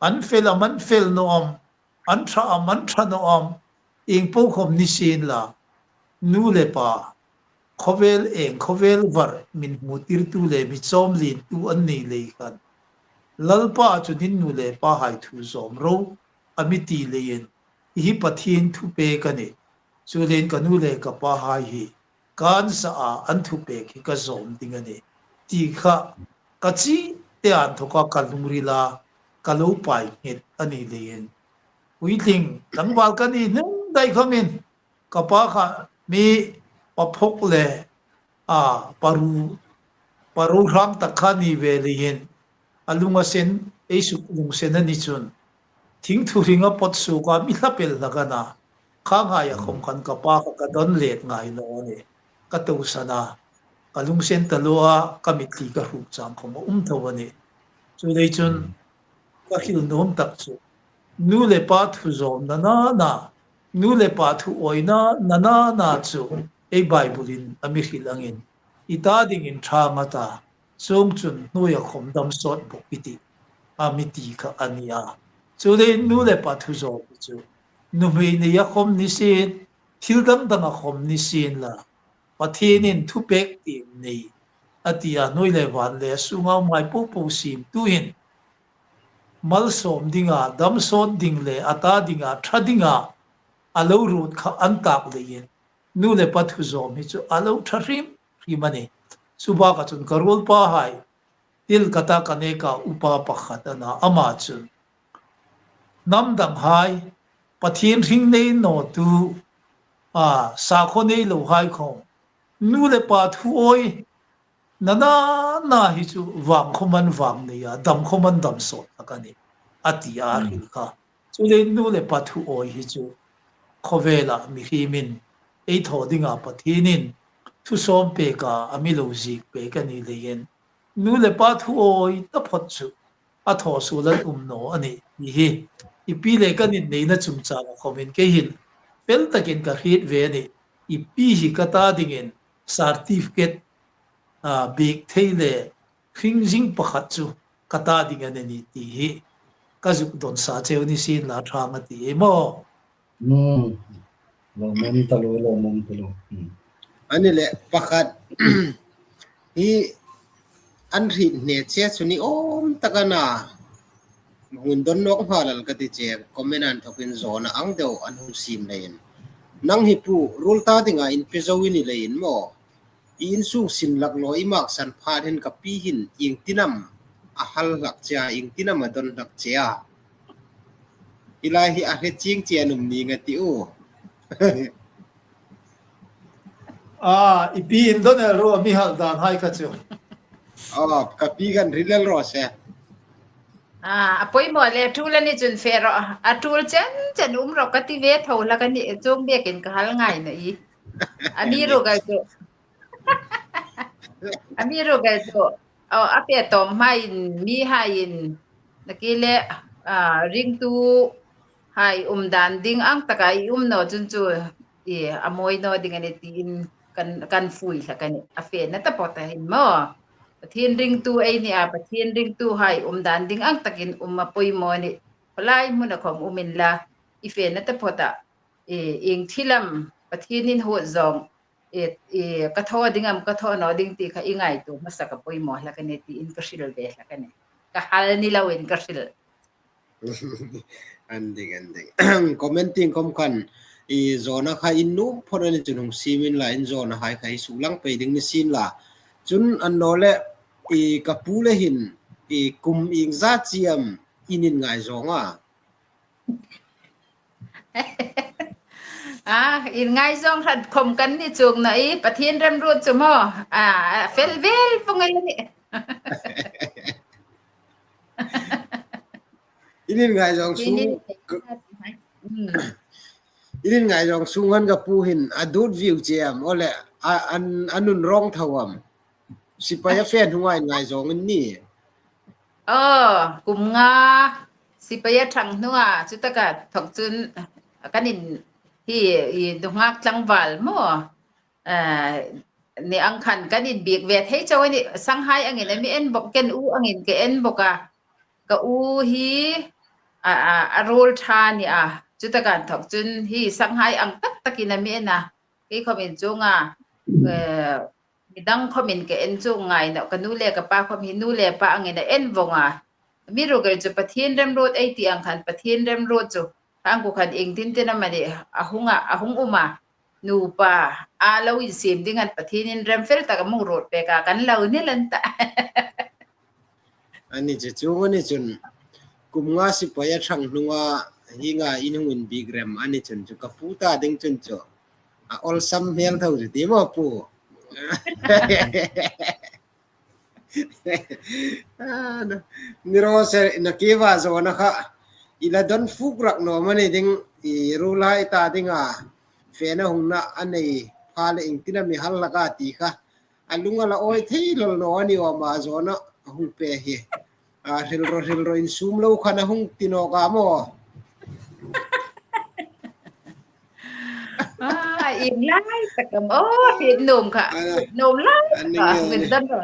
an fel am, an fel naw am, an ṭha am, an ṭha naw am, ieng po khom ni sien la, nu le pa, khawvel eng, khawvel var, min hmutirtu le mi chawm lientu an nei lei khan. Lalpa chun in nu le pahai thu zawm ro, a mi ti leiin, hi hi Pathien thupek a ni. Chuleiin ka nu le ka pahai hi, kan sa a an thupek hi ka zawm ding a ni. Ti kha, ka chi te an thoka ka lungrila, ka lo pai nghet a ni leiin. puitling tlangval ka ni hnung dai khomin, ka pa kha mi paphok le, a, paru, paru hram tak kha ni ve leiin, a lung a sen, ei suk lungsen a ni chun, thing thuhring a pawt suoka mi hlapel hlak a na, kha ngai a khom khan ka pa kha ka don let ngai naw a nih. Ka tosan a, ka lungsen ta lo a, ka mitthli ka hruk chang khom a um tho a nih. Chuleiin chun, ka hril nuom tak chu, nu le pa thu zawmna na na, nu le pa thu awina na na na chu, ei Bible-in a mi hril angin, i ta dingin ṭha nga ta, chuongchun hnuoia khom dam sawt bawk i tih, a mi ti kha a ni a. Chuleiin nu le pa thu zawm chu, nuhmei neia khom ni sien, thil dang danga khom ni sien la, Pathienin thupek tiem nei, a ti a, hnuoi le van le a sunga umhai popo siemtuin, malsawm dinga, dam sawt ding le a ta dinga, ṭha dinga, a lo ruot kha an tak leiin, nu le pa thu zawm hi chu a lo ṭha hrim hrim a nih. Chu baka chun ka ruolpahai, Kolkata ka neka upa pakhat a na, ama chun, hnam danghai, Pathien hring nei nawtu, a, sakhuo nei lohai khom, nu le pa thu awi, na na na hi chu vang khom an vang nei a, dam khom an dam sawt hlak a nih, a ti a, hmm, hril kha. Chuleiin nu le pa thu awi hi chu, khawvela mihriemin, ei thaw dinga Pathienin, thu sawm peka, a mi lo ziek pek a ni leiin, nu le pa thu awi taphot chu, a thaw suol an um naw a nih, ti hi. I pi le kan inneina chungchanga khomin kei hin, fel takin ka hriet ve a nih. I pi hi ka ta dingin, certificate, a, biek thei le, hring zing pakhat chu, ka ta ding a ni ti hi. Ka zuk don sa cheu ni sien la ṭha nga ti ei maw. Hmm. Lawmum taluo, lawmum taluo. Hmm. A ni le pakhat hi an hriet hne che chu ni awm tak a na. Hung don nawk hma lal ka ti che, comment-a inthokin zawna ang deu an hung siem leiin. Nang hi pu, ruol ta dinga inpe zo i ni leiin maw, i insung sin lak lo i maksan phat hin ka pi hin iengtin am a hal hlak che a, iengtin am a don hlak che a. Hi lai hi a hre chieng che an um ning a ti u. A, i pi in don el ro, mi hal dan hai kha chu. A, ka pi kan hril el ro se. A, a poimaw le tul a ni chun fe ro. A tul chen chen um ro ka ti ve tho hlak a nih, chuong bekin ka hal ngai naw i. Amiruokchu. Amiruokchu. Aw, a pe tawm hmain, mihaiin, nakie le, a, ringtuhai um dan ding ang taka i um naw chun chu, i, a mawi naw ding a nih tiin kan, kan fui hlak a nih. A fena taphawt a hin maw. Pathien ringtu ei ni a, Pathien ringtuhai um dan ding ang takin um a poimaw a nih. Khawlai hmuna khom um inla, i fena taphawt a, i, ieng thil am Pathienin hawt zawng, i, i, ka thaw ding am, ka thaw naw ding ti kha i ngaituo hmasa ka poimaw hlak a nih tiin ka hril ve hlak a nih. Ka hal ni loin ka hril. An ding, an ding. Comment tieng khom khan, i, zawna kha in nuom phot a ni chun hung siem inla, in zawnahai kha i suklang pei ding ni sien la. Chun annawleh, i, ka pu le hin, i, kum iengzat chie am in inngaizawng a? A, inngaizawng hrat khom kan ni chuong naw i, Pathien remruot chu maw. A, fel vel vong el a nih. In inngaizawng sung, in inngaizawng sung an ka pu hin a dut viu che am, aw le, a, an, a nun rawng tho am? Sipai a fe hnunga inngaizawng in ni. Aw, kum nga sipai a thang hnunga, chutaka thok chun kan in hi, i, nunghak tlangval maw, a, ni ang khan kan inbiek ve thei chau a nih, Sanghai angin a mi en bawk, ken u angin ka en bawk a. Ka u hi, a, a, a ruol ṭha a ni a. Chutaka thok chun hi Sanghai ang tak takin a mi en a. Kei khomin chuonga, eh, midang khomin ka en chuong ngai naw, ka nu le ka pa khom hi nu le pa angin a en vong a. Amiruokchu Pathien remruot ei ti ang khan Pathien remruot chu, hang ku khan iengtin tin am a nih, a hung a, a hung um a. Nupa, a lo insiem ding an Pathienin rem fel taka mi ruot pek a, kan lo ni lan ta. A ni chu chuong a ni chun, kum nga sipai a thang hnunga, hienga in hung inbiek rem a ni chun chu ka pu ta ding chun chu a awlsam hmel tho chu ti maw pu. Ah, na, ni raw se na ke va zo na kha. I la don fuk rak naw ma ni ding i ruolhai ta dinga fena hungna a nei pha le ieng tina mi hal hlak a ti kha. A lung a la awi thei lol naw a ni awm a zawna a hung pe hi. A hril ro, hril ro, insum lo khan a hung ti nawk a maw. Ah, ieng lai tak am. Oh, hriet nuom kha. Hriet nuom lai tak a. Min dan ro.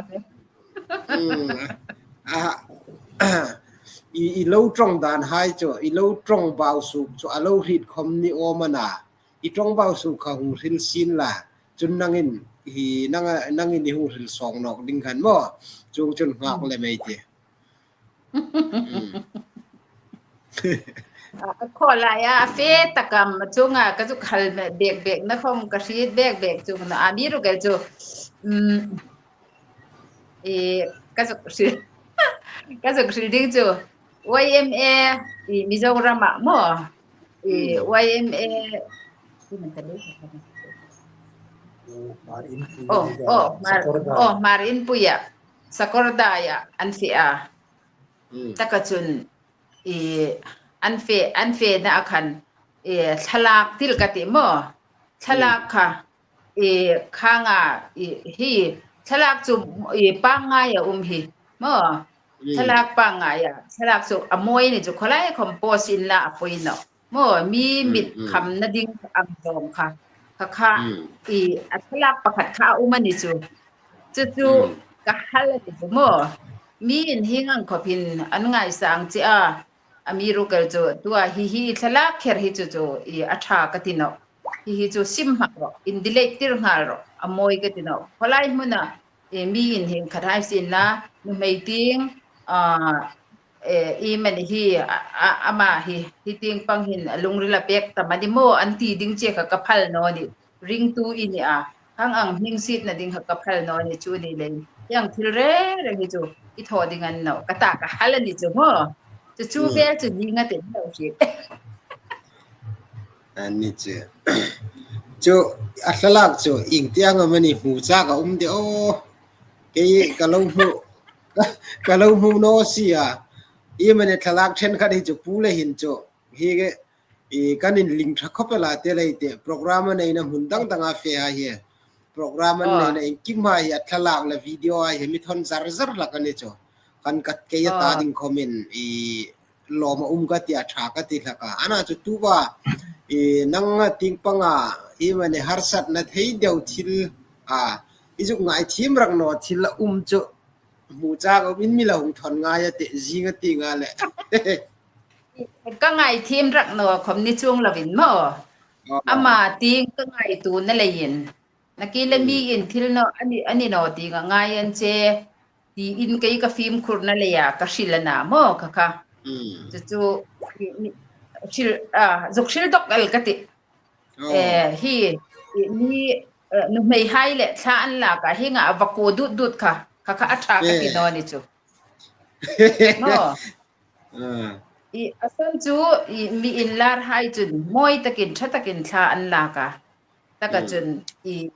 Hmm. A, i, i lo ṭawng dan hai chu, i lo ṭawng bau suk chu, a lo hriet khom ni awm a na. I ṭawng bau suk kha hung hril sien la. Chun nangin, hi, nang, nangin i hung hril sawng nawk ding khan maw. Chuong chun nghak lem ei tih. A, a khaw lai a, a fe tak am, a chunga ka zuk hal bek bek na khom ka hriet bek bek chungin a mi ruok el chu. Um, e, ka zuk hril, ka zuk hril ding chu. Y M A, i Mizoram a maw. I Y M A, i man ta le. Oh, oh, Hmar, oh, Hmar Inpuia. Sakawrdaya an fe a. Hmm. Taka chun, i, an fe, an fena a khan, i, thlalak til ka ti maw. Thlalak kha, i, khanga, i, hi, thlalak chu, i, pangngai a um hi maw. Hmm. Thlalak pangngai a, thlalak chu a mawi ni chu khawlai khom post inla a poi naw. Maw, mi mit khamna ding ang zawng kha. Kha kha, i, a thlalak pakhat kha a um a ni chu. Chu chu ka hal a ni chu maw. Mi in hieng ang khawpin an ngaisang che a. A mi ruok el chu tua hi hi thlalak kher hi chu chu i a ṭha ka ti naw. Hi hi chu sim hmak rawh, in delete tir nghal rawh, a mawi ka ti naw. Khawlai hmuna, e, mi in hieng khat hai sien la, nuhmei tieng, a, e, i mani hi, a, a, ama hi, hi tieng pang hin a lungril a pek ta mani maw, an ti ding che kha ka phal naw ni. Ringtu i ni a, hang ang hming sietna ding kha ka phal naw ni chu ni le. Hieng thil reng reng hi chu, i thaw ding a ni naw, ka ta ka hal a ni chu maw. Chu chu vel chu ni nga te naw si. A ni chu. Chu a thlalak chu ieng tieng am a ni hmu chak a um de aw. Kei ka lo hmu, ka, ka lo hmu naw si a. I mani thlalak ṭhenkhat hi chu pu le hin chu. Hi ke, i kan inling ṭha khawp el a te lei te. Program a neina hmun dang danga fe a hi. Program a neina iengkim hai a thlalak le video a hi mi thawn zar zar hlak a ni chu. Kan kat kei a ta ding khomin i lawm a um ka ti a ṭha ka ti hlak a. Ana chu tuva, i, nang a tieng panga, i mani harsatna thei deu thil, a, i zuk ngaithiem rak naw thil a um chu, hmu chak a um in mi lo hung thawn ngai a tih, zing a ti nga le. Ka ngaithiem rak naw khom ni chuong lovin maw. Aw. Ama tieng ka ngaituona leiin. Nakie le mi in thil naw, a ni, a ni naw ti nga ngai an che, tiin kei ka fimkhurna leia ka hril a na maw kha kha. Mm. Chu chu, i, i, hril, a, zuk hril dawk el ka ti. Oh. Eh, hi, i, mi, eh, nuhmei hai le thla an lak a, hienga a va kuo dut dut kha, kha kha a ṭha ka ti naw ni chu. Maw. Ah. I, a san chu, i, mi inlar hai chun mawi takin, ṭha takin thla an lak a. Taka chun, i,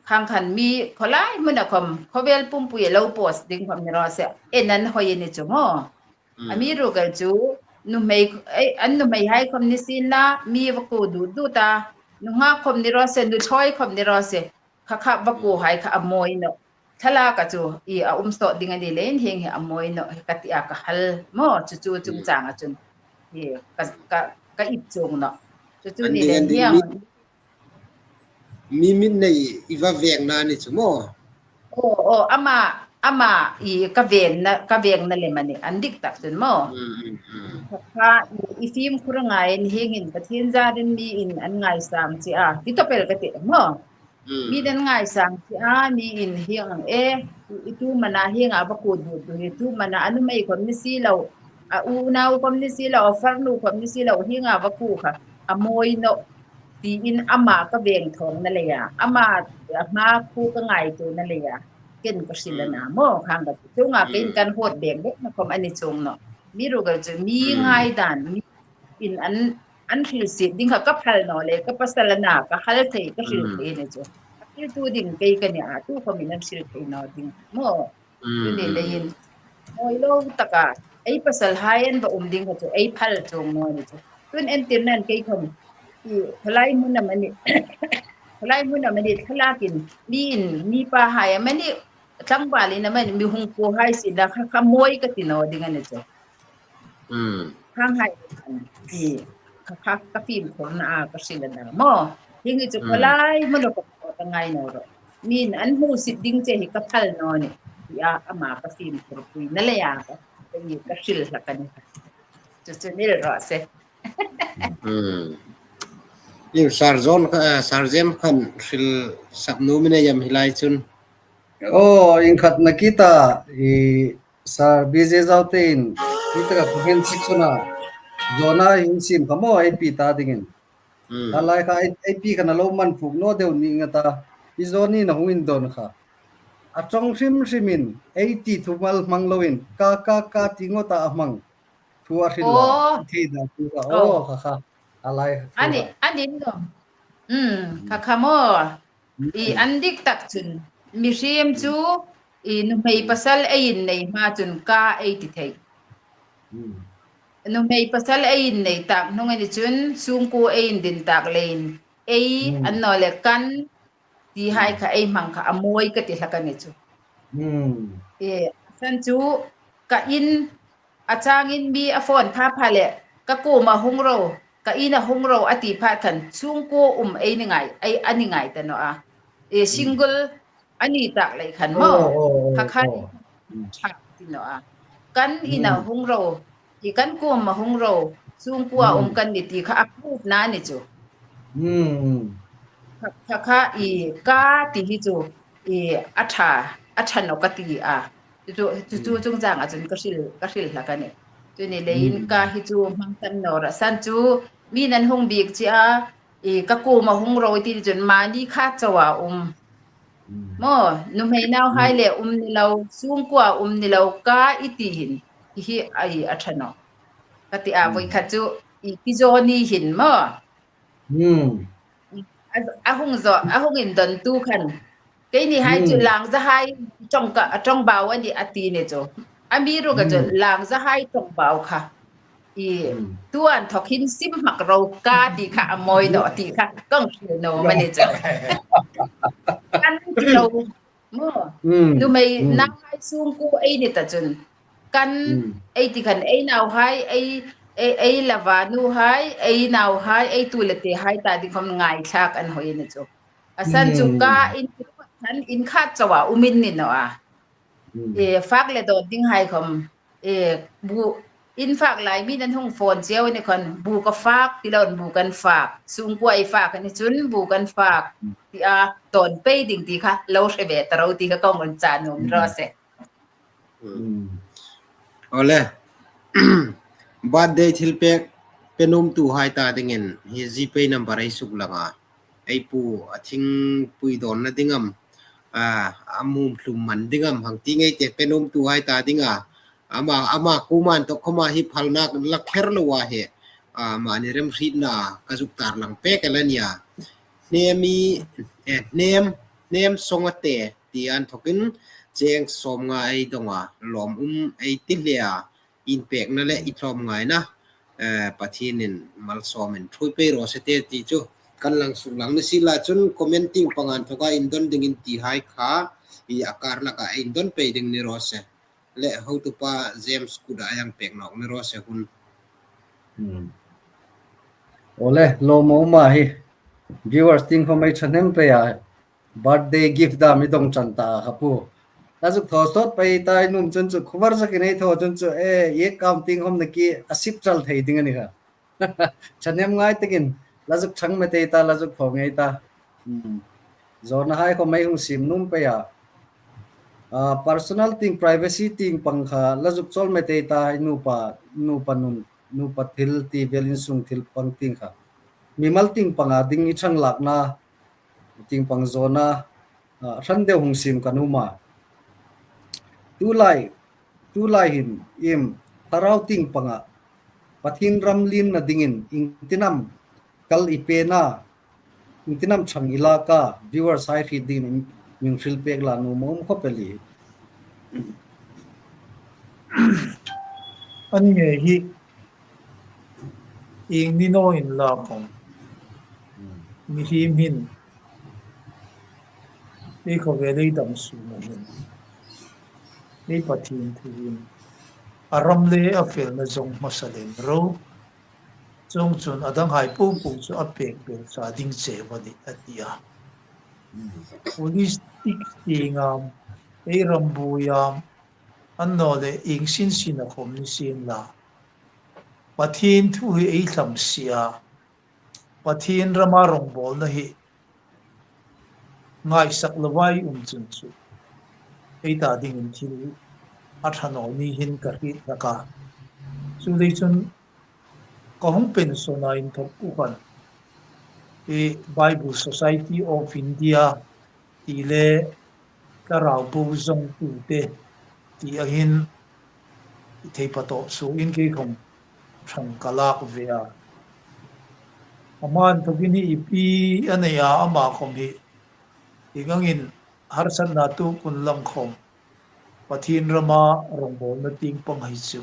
khang khan mi khawlai hmuna khom, khawvel pumpui lo post ding khom ni raw se, en an hawi a ni chu maw. Mm. A mi ruok el chu, nuhmei, ei, an nuhmei hai khom ni sien la, mi va kuo dut dut a, nunghak khom ni raw se, nu thawi khom ni raw se, kha kha va kuo hai kha a mawi naw. Thlalak a chu, i, a um sawt ding a ni leiin hieng hi a mawi naw, ka ti a ka hal maw, chu chu chungchang a chun. I, ka, ka, ka ip chuong naw. Chu chu ni leiin hieng. Mi mit nei i va vengna ni chu maw? Aw, aw, ama, ama i ka vengna, ka vengna lem a ni, an dik tak chun maw? Mm, mm, mm. Kha i, i fimkhur a ngai in hieng in Pathien zarin mi in an ngaisang che a, ti tawp el ka ti maw? Mm. Mi in an ngaisang che a, mi in hieng ang e, i, i tu mana hienga va kuo dut dut, i tu mana a nuhmei khom ni si lo, a unau khom ni si lo, a farnu khom ni si lo, hienga va kuo kha a mawi naw. Tiin ama ka veng thawngna leia, ama a hma khuo ka ngaituona leia, ken ka hril a na maw, khang ka ti. Chunga keiin kan hawt bek bek na khom a ni chuong naw. Mi ruok el chu mi ngai dan, mi, in an, an hrilsiet ding kha ka phal naw le, ka pasal a na ka hal thei, ka hril thei ni chu. A hriltu ding kei ka ni a, tu khawmin an hril thei naw ding maw. Chu ni leiin, mawi lo taka ei pasalhai an va um ding kha chu ei phal chuong naw ni chu. Tun entirnan kei khawm, i, khalai hmun amanih, khalai hmun amanih thlalâkin, mi in, mi pahai amanih, tlangvâlin amanih, mi hung kuohai sien la kha, kha mawi ka ti naw ding a ni chu. Khanghai, i, kha, kha, ka fimkhurna a ka hril a na maw. Hieng hi chu khalai hmun ka, ka ngai naw ro. Mi'n an hmusit ding che hi ka phal naw ni, tia ama ka fimkhurpuina leia ka, ka, ka hril hlak a ni kha. Chu chu ni raw se. Ieng Sir John, eh, Sir James khan hril sak nuom i nei am hi lai chun? Aw, ieng khat nakie ta, i, Sir B J Zaute in, hi taka comment section-a, John-a hin siem kha maw, ei pi ta dingin. A lai kha, ei, ei pi khan a lo man fuk naw deu ning a ta, i John-in a hung indawn kha. A ṭawng hrim hrimin, ei ti thu mal hmang loin, ka, ka, ka ti ngawta a hmang. Thu a hril a, aw, thei dan thu kha, aw, kha, kha. A lai kha, a ni, kha, a ni naw. Kha, kha maw. I, an dik tak chun, mihriem chu, i, nuhmei pasal ei innei hma chun ka ei ti thei. Nuhmei pasal ei innei tak hnung a ni chun, sungkuo ei indin tak leiin, ei, an naw le kan, tihai kha ei hmang kha a mawi ka ti hlak a ni chu. I, a san chu, ka in, a changin mi a phone pha pha le, ka kuoma hung ro, ka ina hung ro a ti phat khan, sungkuo um ei ni ngai, ei a ni ngai ta naw a. E, single a ni tak lei khan maw. Kha khan ṭha ti naw a. Kan ina hung ro, i kan kuoma hung ro, sungkuoa um kan ni ti kha a proof-na ni chu. Kha, kha, kha i ka ti hi chu, i a ṭha, a ṭha naw ka ti a. Chu, chu, chu chungchanga chun ka hril, ka hril hlak a nih. Chu ni leiin ka hi chu hmang san naw ra san chu, mi'n an hung biek che a, i ka kuoma hung ro ti chun mani kha chauha um. Maw, nuhmei nauhai le um ni lo, sungkuoa um ni lo, ka i ti hin, hi hi a i a ṭha naw ka ti a, voi khat chu i ti zaw ni hin maw. A, a hung zaw, a hung indawntu khan. Keinihai chu Langzahai ṭawng ka, a ṭawngbau a nih a ti ni chu. Amiruokchu Langzahai ṭawngbau kha. I, tu an thawk hin sim hmak ro ka ti kha a mawi naw ti kha. Kong hril naw ma ni chu. Kan ti lo. Maw. Nuhmei nauhai sungkuo ei ni ta chun. Kan ei ti khan ei nauhai, ei, ei, ei lava nuhai, ei nauhai, ei tu le tehai ta ding khawm ngaithlak an hoi ni chu. A san chu ka in, kan in khat chauha um in ni naw a. E, fak le dawn dinghai khawm. E, bu, in fak lai mi'n an hung phone cheu ni khan, bu ka fak, ti lo, bu kan fak. Sungkuo ei fak a ni chun, bu kan fak. Tia, dawn pei ding ti kha, lo hre ve ta ro ti kha kong inchah nuom raw se. Awle. Birthday thilpek pe nuomtuhai ta dingin hi GPay number ei suklang a. Ei pu a thingpui dawnna ding am, a, a mum thlum man ding am hang ti ngei ei tiu, pe nuomtuhai ta dinga. Ama, ama kuoma inthawk khawma hi phalna lak kher lo a hi. A, mani remhrietna ka zuk tarlang pek el a nih a. Hnemi, eh, hnem, hnem sawng a te ti inthawkin cheng sawmnga ei dong a, lawm um ei ti hle a, inpekna le i tlawmngaina, eh, Pathienin malsawmin ṭhuoi pei raw se te ti chu kan lang suklang ni sien la chun comment tieng panga inthoka indawn dingin tihai kha i a kar laka indawn pei ding ni raw se. Le hotupa James kuta a hang pek nawk ni raw se hun. Awle, lawm um a hi. Viewers tieng khawm ei ṭhahnem pei a. Birthday gift dam i dong ṭan ta kha pu. La zuk thaw sawt pei ta i nuom chun chu, khuvar zakin ei thaw chun chu, e, i account tieng khawm nakie a sip ṭal thei ding a ni kha. Ṭhahnem ngai takin, la zuk ṭhang met ei ta, la zuk thaw ngei ta. Zawnahai khawm ei hung siem nuom pei a. A, personal tieng, privacy tieng pang kha, la zuk chawl met ei ta, i nupa, nupa nun, nupa thil ti vel insung thil pang tieng kha. Mimal tieng panga ding i ṭhang lakna, tieng pang zawna, a, hran deu hung siem ka nuom a. Tulai, tulai hin, im, thlarau tieng panga, Pathien ram lienna dingin iengtin am kal i pêk a, iengtin am ṭhang i lak a, viewers hai hriet dingin mi hrilpêk la nuom a um khawp el. An nge hi, ieng ni naw inla khawm, mihriem hin ei khawvel ei dam sunga hin ei Pathien thu hin a ram le a felna zawng hmasa lem ro. Chuongchun a danghai popo chu a pêk belsa ding cheu a nih, a ti a. Holistic tieng am, ei ram buoi am, annawleh ieng sin sina khawm ni sienla, Pathien thu hi ei thlam si a, Pathien rama rawngbawlna hi ngaisak lova ei um chun chu ei ta dingin thil a ṭha naw ni hin ka hriet hlak a. Chuleiin chun ka hung pension-a inthok khan, e, Bible Society of India ti le Thlarau Bo Zawngtute ti a hin theipa tawp suoin kei khawm ṭhang ka lak ve a. Ama inthawkin hi i pi a nei a, ama khawm hi ieng angin harsatna tuok unla khawm, Pathien rama rawngbawlna tieng pang hai chu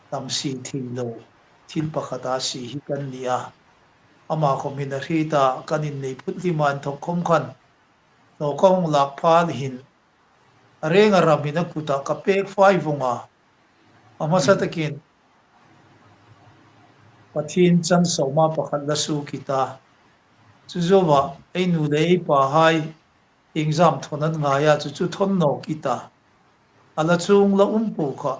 tam si thei lo thil pakhat a si hi kan ni a. Ama khawm hin a hriet a, kan innei phut hlima inthok khawm khan, hlawka hung lak phal hin a reng a ram hin a kuta ka pêk fai vawng a. A hmasa takin Pathien chan sawma pakhat la suok i ta. Chu zoa ei nu le ei pahai exam thawn an ngai a, chu chu thawn nawk i ta. A la chuong la um po kha,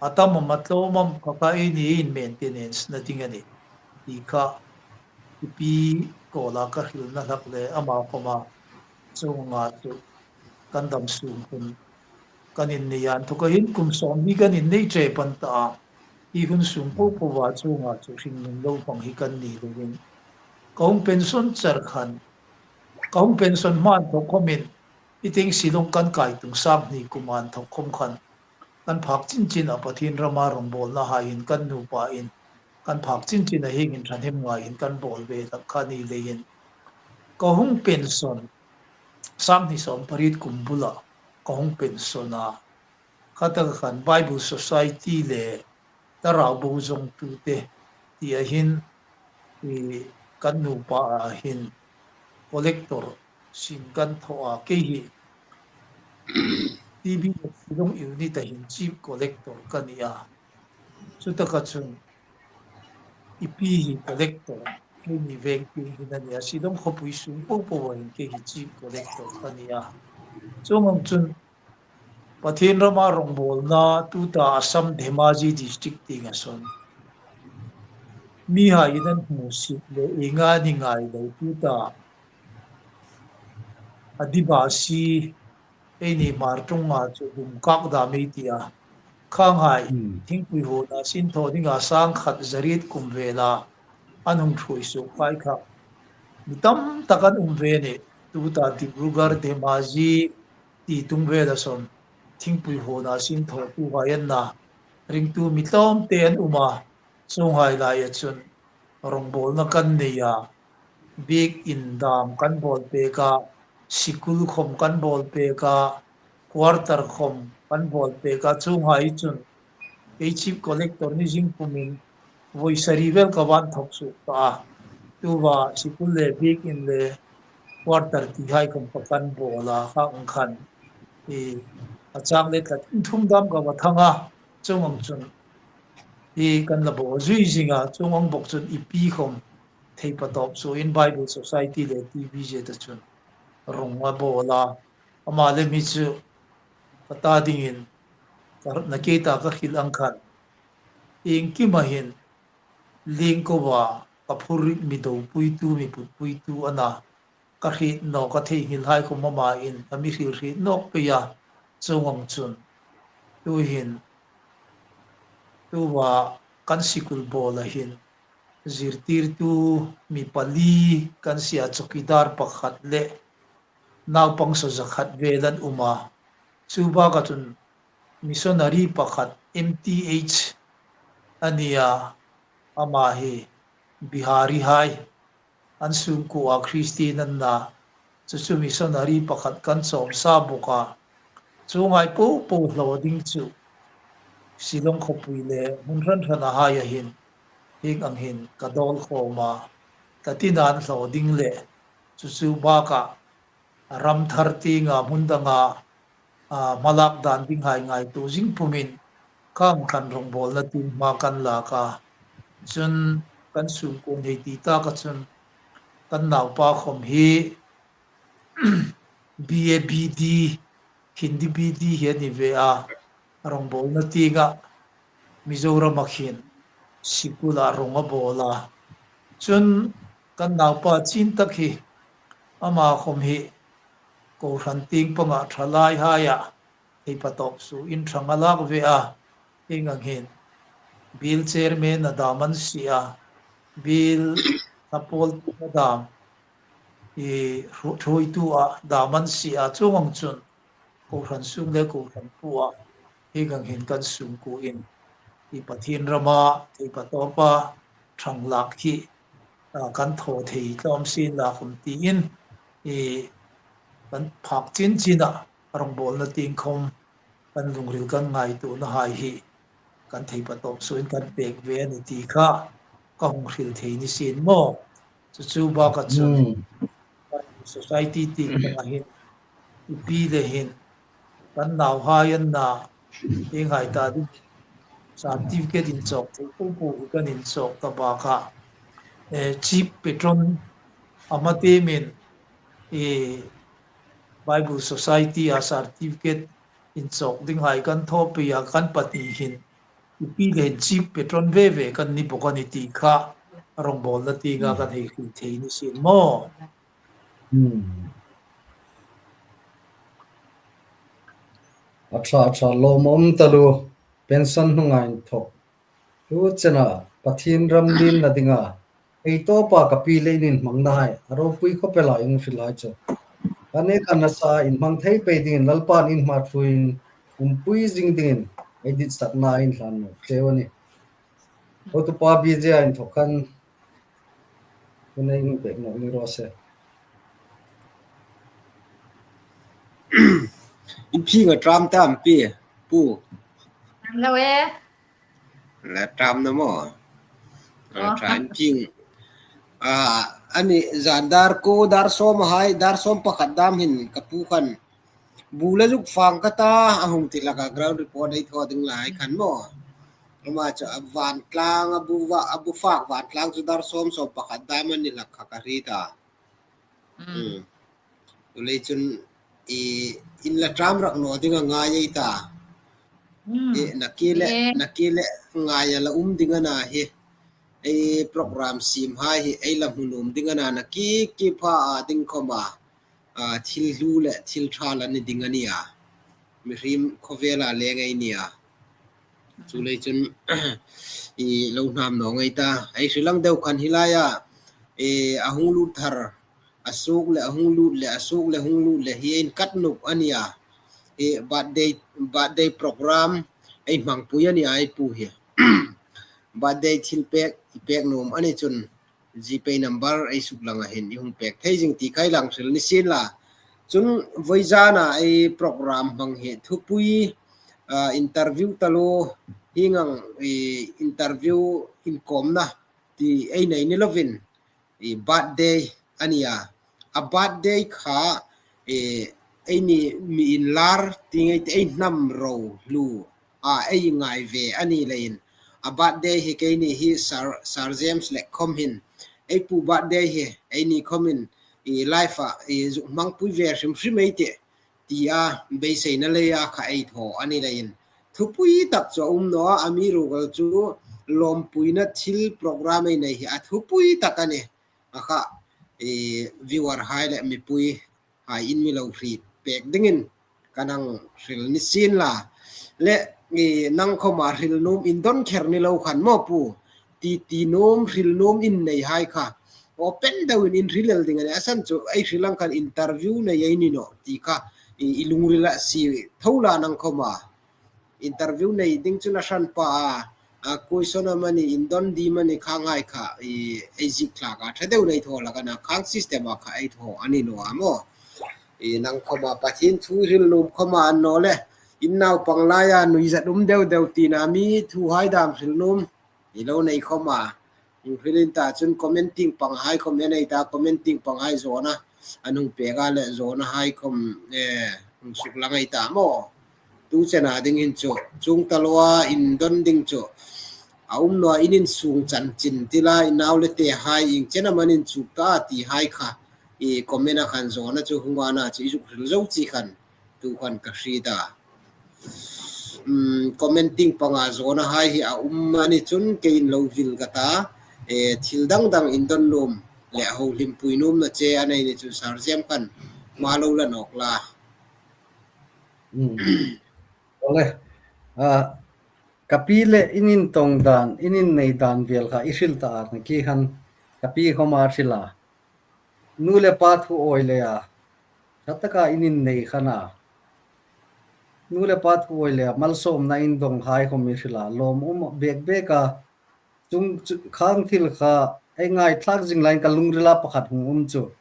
a tam am a tlawm am kha kha eini maintenance-na ding a nih ti kha i pi kuoma ka hrilna hlak le ama khawma chuong anga chu kan dam sung hun kan inneia inthawka hin kum sawmhni kan innei ṭep an ta a. Hi hun sung popoa chuong anga chu hringnun lo hmang hi kan ni lovin, ka hung pension char khan, ka hung pension hma inthok khawmin, hi tieng Shillong kan kai tung sanghni kuma inthok khawm khan, kan phak chin chin a, Pathien rama rawngbawlna hai hin kan nupa in kan phak chin chin a, hieng hin ṭhahnem ngai hin kan bawl ve hlak kha ni leiin, ka hung pension, sanghni sawmpariet kum bula ka hung pension a, khataka khan Bible Society le Thlarau Bo Zawngtute ti a hin, i, kan nupa a hin collector sin kan thaw a, kei hi T B Shillong unit a hin chief collector ka ni a. Chutaka chun i pi hi collector, keini veng tieng hin a ni a, Shillong khawpui sung popoa hin kei hi chief collector ka ni a. Chuong ang chun Pathien rama rawngbawlna tuta Assam Dhemaji District tienga sawn mihaiin an hmusit le ienga ni ngai lo tuta Adivasi, eini Hmar ṭawnga chu Dumkak dam ei ti a, khanghai thingpui huona sinthaw dinga sangkhat zariet kum vela an hung ṭhuoi suok hai kha mi tam tak an um ve a nih. Tuta Dibrugarh, Dhemaji ti tung vela sawn thingpui huona sinthawtuhai an na, ringtu mi tlawmte an um a, chuonghai laia chun rawngbawlna kan nei a, biekin dam kan bawl pek a, sikul khawm kan bawl pek a, quarter khawm kan bawl pek a, chuonghai chun ei chief collector ni zing pumin voi sari vel ka va inthok suok ta a. Tuta sikul le biekin le quarter tihai khawm kha kan bawl a, kha ang khan a chang le tlat in thum dam ka va thang a, chuong ang chun hi kan la bawl zui zing a, chuong ang bawk chun i pi khawm theipa tawp suoin Bible Society le T B Z a chun rawng a bawl a, ama le mi chu ka ta dingin ka, nakie ta ka hril ang khan, iengkima hin lingkoa ka phur mi dopuitu, mi putpuitu a na, ka hriet nawk a, theinghilhai khawm amain a mi hril hriet nawk pei a, chuong ang chun tuhin, tuta kan sikul bawla hin zirtirtu mi pali kan si a, chowkidar pakhat le naupang sawza khat vel an um a, chu baka chun missionary pakhat M T H a ni a, ama hi Biharihai an sungkuo a, Christian an na. Chu chu missionary pakhat kan chawm sa bawk a. Chu ngai po po hlaw ding chu Shillong khawpui le hmun hran hran a hai a hin, hieng ang hin ka dawl khawm a, ka tina an hlaw ding le chu chu baka ram thar tienga hmun danga, a, hmalak dan ding hai ngaituo zing pumin khang khan rawngbawlna tieng hma kan lak a. Chun kan sungkuo hei ti tak a chun kan naupa khawm hi B A B D, Hindi B D hi a ni ve a, rawngbawlna tienga Mizoram a khin sikula rawng a bawl a. Chun kan naupa chin tak hi ama khawm hi kohran tieng panga ṭhalaihai a, hei patawp suoin ṭhang a lak ve a, hieng ang hin biel chairman a dam an si a, biel a pawl a dam, i, ṭhuoitu a dam an si a, chuong ang chun kohran sung le kohran pua hieng ang hin kan sungkuoin, i, Pathien rama hei patawpa ṭhang lak hi, a, kan thaw thei tlawm sien la khawm tiin, i, kan phak chin chin a, rawngbawlna tieng khawm kan lungril kan ngaituona hai hi kan thei patawp suoin kan pek ve a ni ti kha ka hung hril thei ni sien maw. Chu chu baka chun, hmm, society tieng panga hin, i pi le hin, kan nauhai an na, hieng hai ta ding certificate inchawk thei po po hi kan inchawk ta baka, eh, chief patron ama temin, eh, Bible Society a certificate inchawk ding hai kan thaw pei a, kan pahni hin i pi le hin chief patron ve ve kan ni bawk a ni ti kha rawngbawlna tienga kan hei hril thei ni sien maw. Hmm. A ṭha, a ṭha, lawmum taluo, pension hnunga inthawk. Chu chena Pathien ram lienna dinga ei tawpa ka pi le in inhmangna hai a ropui khawp el a, in hril hai chu. Kan e kan nasa inhmang thei pei dingin Lalpan in hma ṭhuoiin umpui zing dingin ei ditsakna inhlan nawk cheu a nih. Hotupa B J a inthawk khan hun ei hung pek nawk ni raw se. In phing a ṭam ta am pi, pu? Ṭam lo e. La ṭam na maw? A, oh, ṭha, in phing. A, a ni zan dar kuo, dar sawm a hai, dar sawm pakhat dam hin ka pu khan bu la zuk fang ka ta, a hung ti hlak a, ground report ei thaw ding lai khan maw. Ama chu a van tlang, a bu va, a bu fak van tlang chu dar sawm sawm pakhat dam a ni hlak kha ka hriet a. Mm. Mm. Chuleiin chun i, in la ṭam rak naw ding a ngai ei ta. Mm. I, nakie le, eh, nakie le ngai a la um ding a na hi. Ei program siem hai hi ei la hmu nuom ding a na, nakie ki pha a ding khawma, a, thil hlu le thil ṭha la ni ding a nia. Mihriem khawvela leng ei nia. Chuleiin chun, i, lo hnam naw ngei ta. Ei hril ang deu khan hi laia, i, a hung lut thar, a suok le, a hung lut le, a suok le, hung lut le hi ei inkat nuom a nia. I, birthday, birthday program ei hmangpui a nia ei pu hi. Birthday thil pek, i pek nuom a ni chun, GPay number ei suklang a hin i hung pek thei zing ti kha ei lang hril ni sien la. Chun vawizana ei program hmang hi thupui, a, interview taluo, hieng ang, i, interview inkawmna ti ei nei ni lovin, i, birthday a nia. A birthday kha, i, eini mi inlar ti ngei te ei hnam ro hlu a ei ngai ve a ni leiin, a birthday hi keini hi Sir, Sir James le khawm hin, ei pu birthday hi eini khawmin, i, live-a, i, zuk hmangpui ve hrim hrim ei tih, tia beiseina leia kha ei thaw a ni leiin, thupui tak chu a um naw a, amiruokchu lawmpuina thil program ei nei hi a thupui tak a nih. A kha, i, viewer hai le mipui hai in mi lo hriet pek dingin kan hang hril ni sien la. Le, i, nang khawma hril nuom in don kher ni lo khan maw pu, ti, ti nuom, hril nuom in nei hai kha open deuin in hril el ding a nih. A san chu ei hril ang khan interview nei ei ni nawh ti kha, i, i lungrila sie tho la nang khawma. Interview nei ding chun a hranpa a, A, question amani, indon ding amani, khanghai kha, i, ei zik thlak a, ṭha deu nei thaw hlak a na, khang system a kha ei thaw a ni naw a maw. I, nang khawma Pathien thu hril nuom khawma a naw le, in naupang laia nuizat um deu deu tina mi thuhai dam hril nuom i lo nei khawma. Hril in ta chun comment tieng panghai khawm en ei ta, comment tieng panghai zawna an hung pek a le zawnahai khawm, eh, hung suklang ei ta maw. Tu chena ding hin chu, chuong ta loa indon ding chu a um naw a, in insung chanchin ti la, i nau le tehai ieng chen am an inchuk ta tihai kha, i comment a khan zawna chu hung a na chu i zuk hril zo chi khan tu khan ka hriet a. Um, comment tieng panga zawnahai hi a um a ni chun keiin lo vil ka ta, eh, thil dang dang indon nuom le hohlimpui nuomna che a nei ni chun Sir Ziam khan hma lo la nawk la. Hmm. Ole. Ah, ka pi le in intong dan, in innei dan vel kha i hril ta a, nakie khan ka pi khawma a hril a. Nu le pa thu awi leia ṭha taka in innei kha na. Nu le pa thu awi leia malsawmna indonghai khawm i hril a. Lawm um bek bek a, chung, chu, khang thil kha ei ngaithlak zing laiin ka lungrila pakhat hung um chu,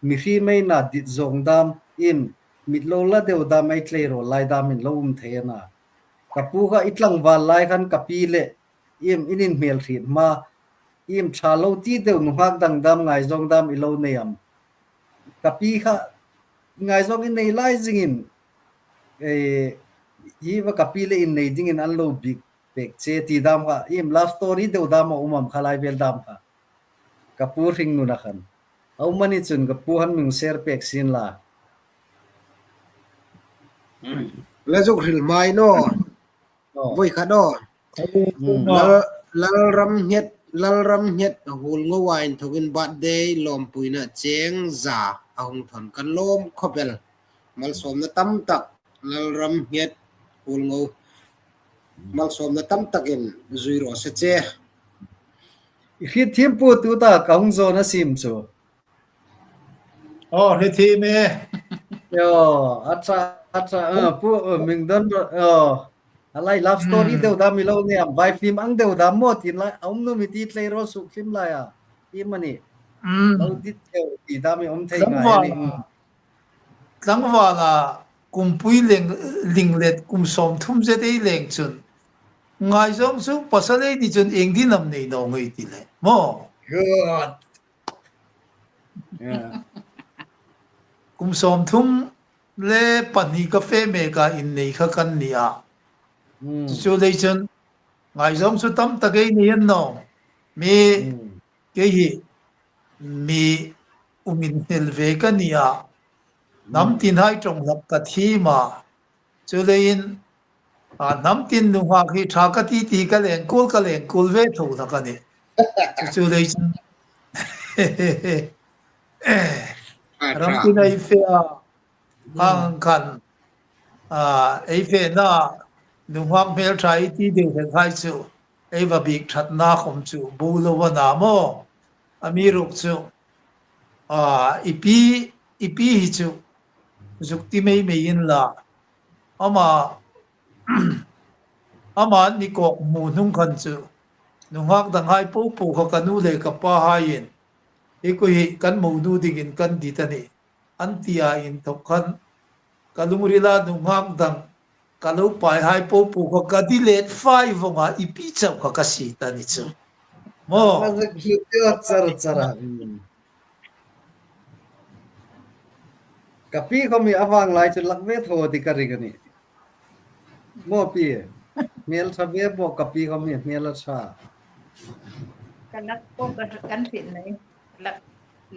mihri meina dit zawng dam, iem, mit lo la deu dam, ei tlei rawl lai dam in lo um thei a na. Ka pu kha i tlangval lai khan ka pi le, iem, in inhmelhriet hma, iem, ṭha lo ti deu nunghak dang dam ngaizawng dam i lo nei am. Ka pi kha ngaizawng i nei lai zingin, eh, hi va ka pi le innei dingin an lo biek pek che ti dam kha, iem, love story deu dam a um am kha lai vel dam kha. Ka pu hringnuna khan. A um a ni chun ka pu han mi share pek sien la. La zuk hril hma ei naw. Aw. Voi khat aw. Hmm. Lal, Lalramnghet, Lalramnghet Huolngoa inthokin birthday lawmpuina cheng za a hung thawn kan lawm khawp el. Malsawmna tam tak, Lalramnghet Huolngo. Malsawmna tam takin zui raw se che. I hriet thiem pu, tuta ka hung zawna siem chu. Aw, hriet thiem e. Aw, a ṭha, a ṭha, ah, pu, ah, Mingdon, aw. A lai love story deu dam i lo nei am, vai film ang deu dam maw tin lai, a um nuom i ti tlei raw suk film laia. Iem a ni. Mm. Lo dit deu ti dam i um thei ngai a ni. Tlangvala, tlangvala kumpui leng, linglet kum sawmthum zet ei leng chun, ngaizawng chu pasal ei ni chun ieng ding am nei naw ngei ti le maw. Good. Yeah. Kum sawmthum le pahni ka fe mek a innei kha kan ni a. Mm. Chu lei chun ngaizawng chu tam tak ei nei a naw. Mi, mm, kei hi mi um inhnel ve ka ni a. Mm. Hnam tin hai ṭawng hlak ka thiem a. Chuleiin, a, hnam tin nunghak hi ṭha ka ti ti ka leng kul, ka leng kul ve tho hlak a nih. Chu, chu lei chun. Ram tin ei fe a, ang khan, a, ei fena nunghak hmelṭha ei ti deu hlek hai chu ei va biek ṭhatna khawm chu bu lo a na maw. Amiruokchu, a, i pi, i pi hi chu zuk ti mei mei inla. Ama, ama an ni kawk hmu hnung khan chu nunghak danghai po po kha ka nu le ka pahaiin, hi kha hi kan monu dingin kan dit a nih, an tia inthok khan ka lungrila nunghak dang ka lo paihai po po kha ka di let fai vong a, i pi chau kha ka sie ta ni chu. Maw. Ka zuk hlut tiu char char a. Hmm. Ka pi khawm hi a vang lai chu lak ve tho ti ka ring a nih. Maw pi. Hmel ṭha ve bawk ka pi khawm hi, hmel a ṭha. Ka lak po ka kan hriet nei. Lak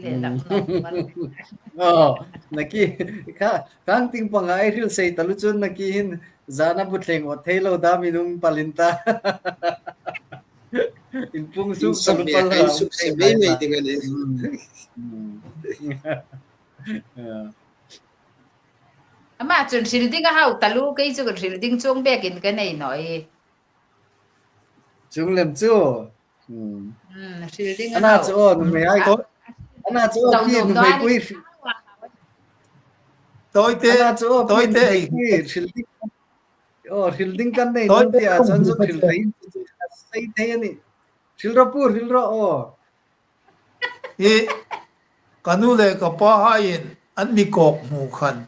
le lak naw. Aw, nakie, kha, khang tieng panga ei hril sei taluo chun nakie hin zana bu thleng awt thei lo dam in um palin ta. In pung suk taluo pal ha. Suk se mei mei ding a nih. Hmm. Hmm. Yeah. Ama chun hril ding a hau taluo, kei chu hril ding chuong bekin ka nei naw e. Chuong lem chu. Hmm. Hmm, hril ding a hau. Ana chu, aw, nuhmei hai. Ana chu, aw, pi nuhmei pui. Tawite, ana chu, aw, pi nuhmei pui hril ding. Aw, hril ding kan nei naw ti a chun chu hril thei. thei thei a nih. Hril rawh pu, hril rawh aw. I, ka nu le ka pahaiin an mi kawk hmu khan.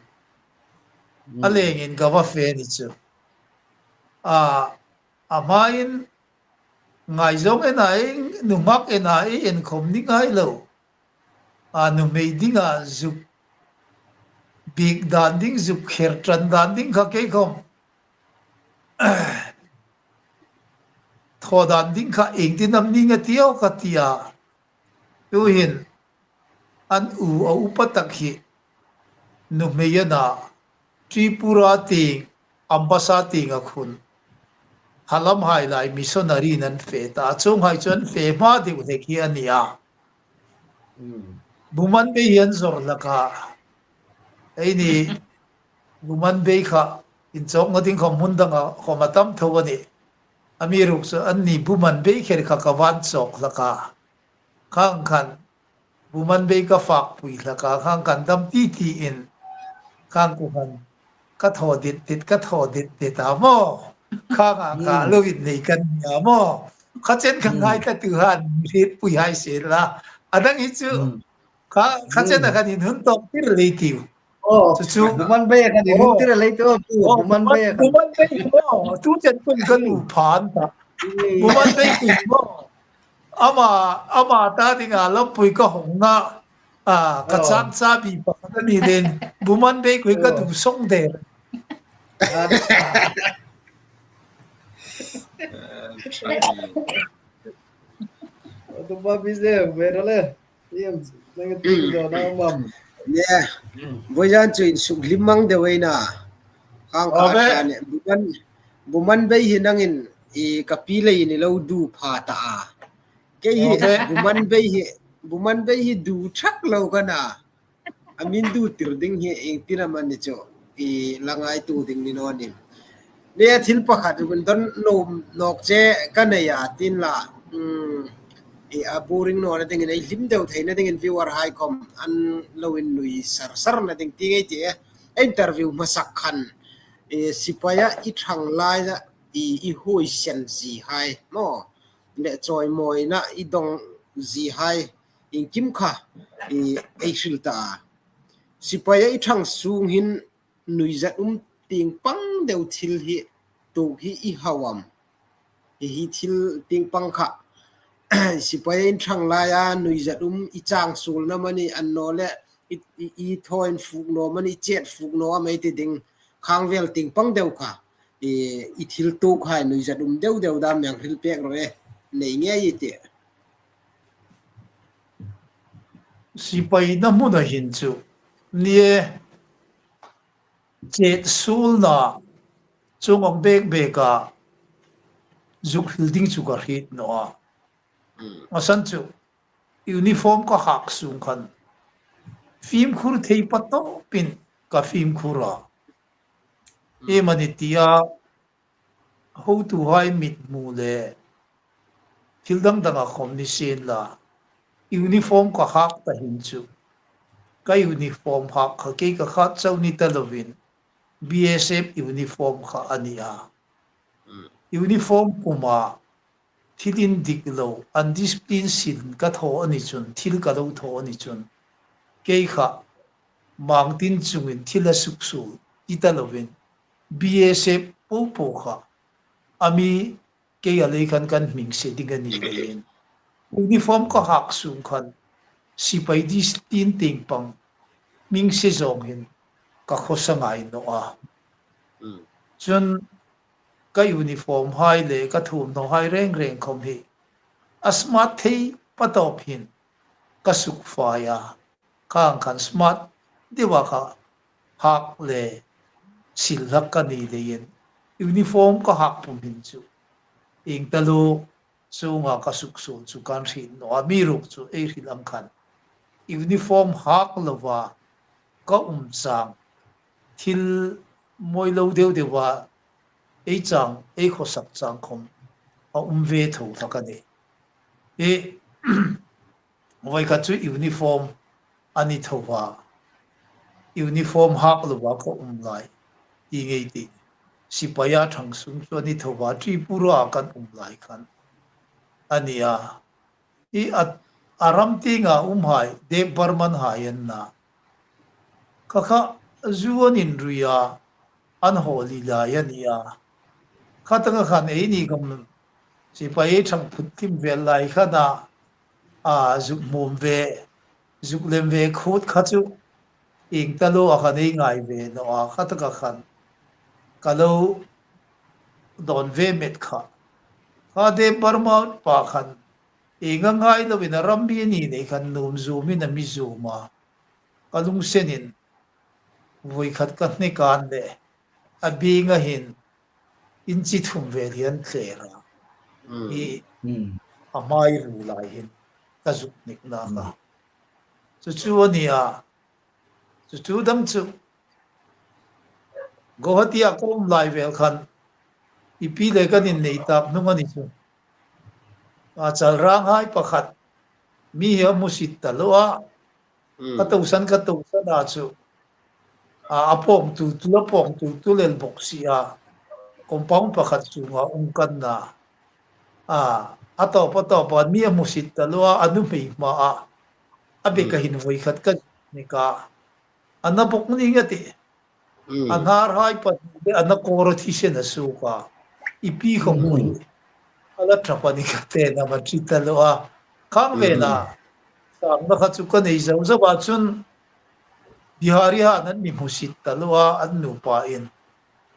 A lengin ka va fe ni chu. A, a hmain ngaizawng en a, nunghak en a, ei en khawm ni ngai lo. A nuhmei dinga zuk biek dan ding, zuk kher ṭan dan ding kha kei khawm thaw dan ding kha iengtin am ni nga ti aw ka ti a. Tuhin an u, a upa tak hi nuhmei a na, Tripura tieng, Ambassa tienga khun, Halamhai lai missionary-in an fe ta. Chuonghai chu an fe hma deu hlek hi a ni a. Mm. Bumanbei hi an zawr hlak a. Eini Bumanbei kha inchawkna ding khawm hmun danga khawm a tam tho a nih. Amiruokchu anni Bumanbei kher kha ka va inchawk hlak a. Khang khan Bumanbei ka fakpui hlak a, khang khan dam ti tiin, khang ku khan ka thaw dit dit, ka thaw dit dit a maw. Khang a ka lo in nei kan ni a maw. Kha chen kha ngai ka tu han hrietpui hai se la. A dang hi chu, kha, kha chen a khan inhun tawk tir lei tiu. Aw, chu chu. Bumanbei a khan inhun tir lei tiu, pu. Aw, Bumanbei a khan. Bumanbei, aw, tu chen kun ka nu phan ta. Bumanbei kun maw. Ama, ama ta dinga lampui ka hawng na, a, ka chang chabi pakhat a ni leh, Bumanbei khuoi ka du sawng der. A, tu pa bi se, ve ra le. Ieng, nang tu do na mam. Ne, voi zan chu insuk hlim mang deu ei na. Khang kha a ṭha ne. Buman, Bumanbei hi nangin, i ka pi leiin i lo du pha ta a. Kei hi, Bumanbei hi, Bumanbei hi du thak lo ka na. A min du tir ding hi iengtin am a ni chu, i la ngaituo ding ni naw nih. Nia thil pakhat hun don nuom nawk che ka nei a tin la, mm, i a boring nawna dingin ei hlim deu theina dingin viewer hai khawm an lo innui sar sarna ding ti ngei ti e. Interview hmasak khan, i sipaia i ṭhang laia i, i huoisen zie hai maw, le chawimawina i dawng zie hai, iengkim kha, i, ei hril ta a. Sipaia i ṭhang sung hin nuizat um tieng pang deu thil hi tuok hi i hau am? Hi, hi thil tieng pang kha. Sipaia i ṭhang laia nuizat um i chang suolna amanih, annawleh i, i, i thaw infuk naw amanih, i chet fuk naw amanih ti ding. Khang vel tieng pang deu kha. I, i thil tuok hai nuizat um deu deu dam mi hang hril pek ro e. Nei ngei i ti. Sipaina hmuna hin chu, nia chet suolna chuong ang bek bek a zuk hril ding chu ka hriet naw a. Mm. A san chu, uniform ka hak sung khan fimkhur thei patawpin ka fimkhur a. Mm. Iemani tia hotuhai mithmu le thil dang danga khawm ni sien la, uniform ka hak ta hin chu, ka uniform hak kha kei ka khat chau ni ta lovin, B S F uniform kha a ni a. Mm. Uniform puma thil indik lo, undiscipline sin ka thaw a ni chun, thil ka lo thaw a ni chun, kei kha mangtin chungin thil a suksuol ti ta lovin, B S F po po kha a mi kei a lei khan kan hming se ding a ni leiin, uniform ka hak sung khan sipai discipline tieng pang hming se zawng hin ka khawsa ngai naw a. Mm. Chun ka uniform hai le ka thuomhnaw hai reng reng khawm hi a smart thei patawp hin ka suk fai a. Khang khan smart deu a kha hak le sil hlak ka ni leiin, uniform ka hak pum hin chu ieng taluo chunga ka suksuol chu kan hriet naw a. Amiruokchu ei hril ang khan, uniform hak lova ka um chang, thil mawi lo deu deu a ei chang, ei khawsak chang khawm a um ve tho hlak a nih. E, voi khat chu uniform a ni tho a, uniform hak lova ka um lai ti ngei ti. Sipaia ṭhang sung chu a ni tho a, Tripura kan um lai khan. a ni a. I a, a ram tienga umhai, Deb Barman hai an na. Kha kha zu an inrui a, an haw li lai a ni a. Kha taka khan eini khom sipai ei ṭhang phut tim vel lai khan a, a zuk hmum ve, zuk lem ve khut kha chu, ieng ta lo a khan ei ngai ve naw a, kha taka khan ka lo dawn ve met kha. Kha Deb Barman pa khan, ieng a ngai loin a ram mi ni nei khan nuom zuomin a mi zuom a. Ka lungsenin voi khat ka hnek an le, a bienga hin inchi thum vel hi an thler a. Mm. I Mm. a hmai ru lai hin ka zuk hnek na kha. Mm. Chu chu a ni a. Chu chu dam chu. Guwahati-a ka um lai vel khan, i pi le kan innei tak hnung a ni chu. A chal rang hai pakhat, mi hi a hmusit ta lo a. Mm. Ka tosan, ka tosan a chu. A, a pawng tu, tu la pawng tu, tu lel bawk si a. Compound pakhat chunga um kan na. A, a tawp, a tawp a, mi a hmusit ta lo a, a nuhmei hma a. A bek a Mm. hin voi khat ka hnek a. A na bawk ning a tih. Mm. A hnar hai pahni le a na kawr a thisen a suok a. I pi khom Mm. hi a la ṭha pahni ka te na ma ṭi ta lo a. Khang ve na. Mm. Sangna kha chu ka nei zo zo a chun Bihari-han an mi hmusit ta lo a, an nupa in.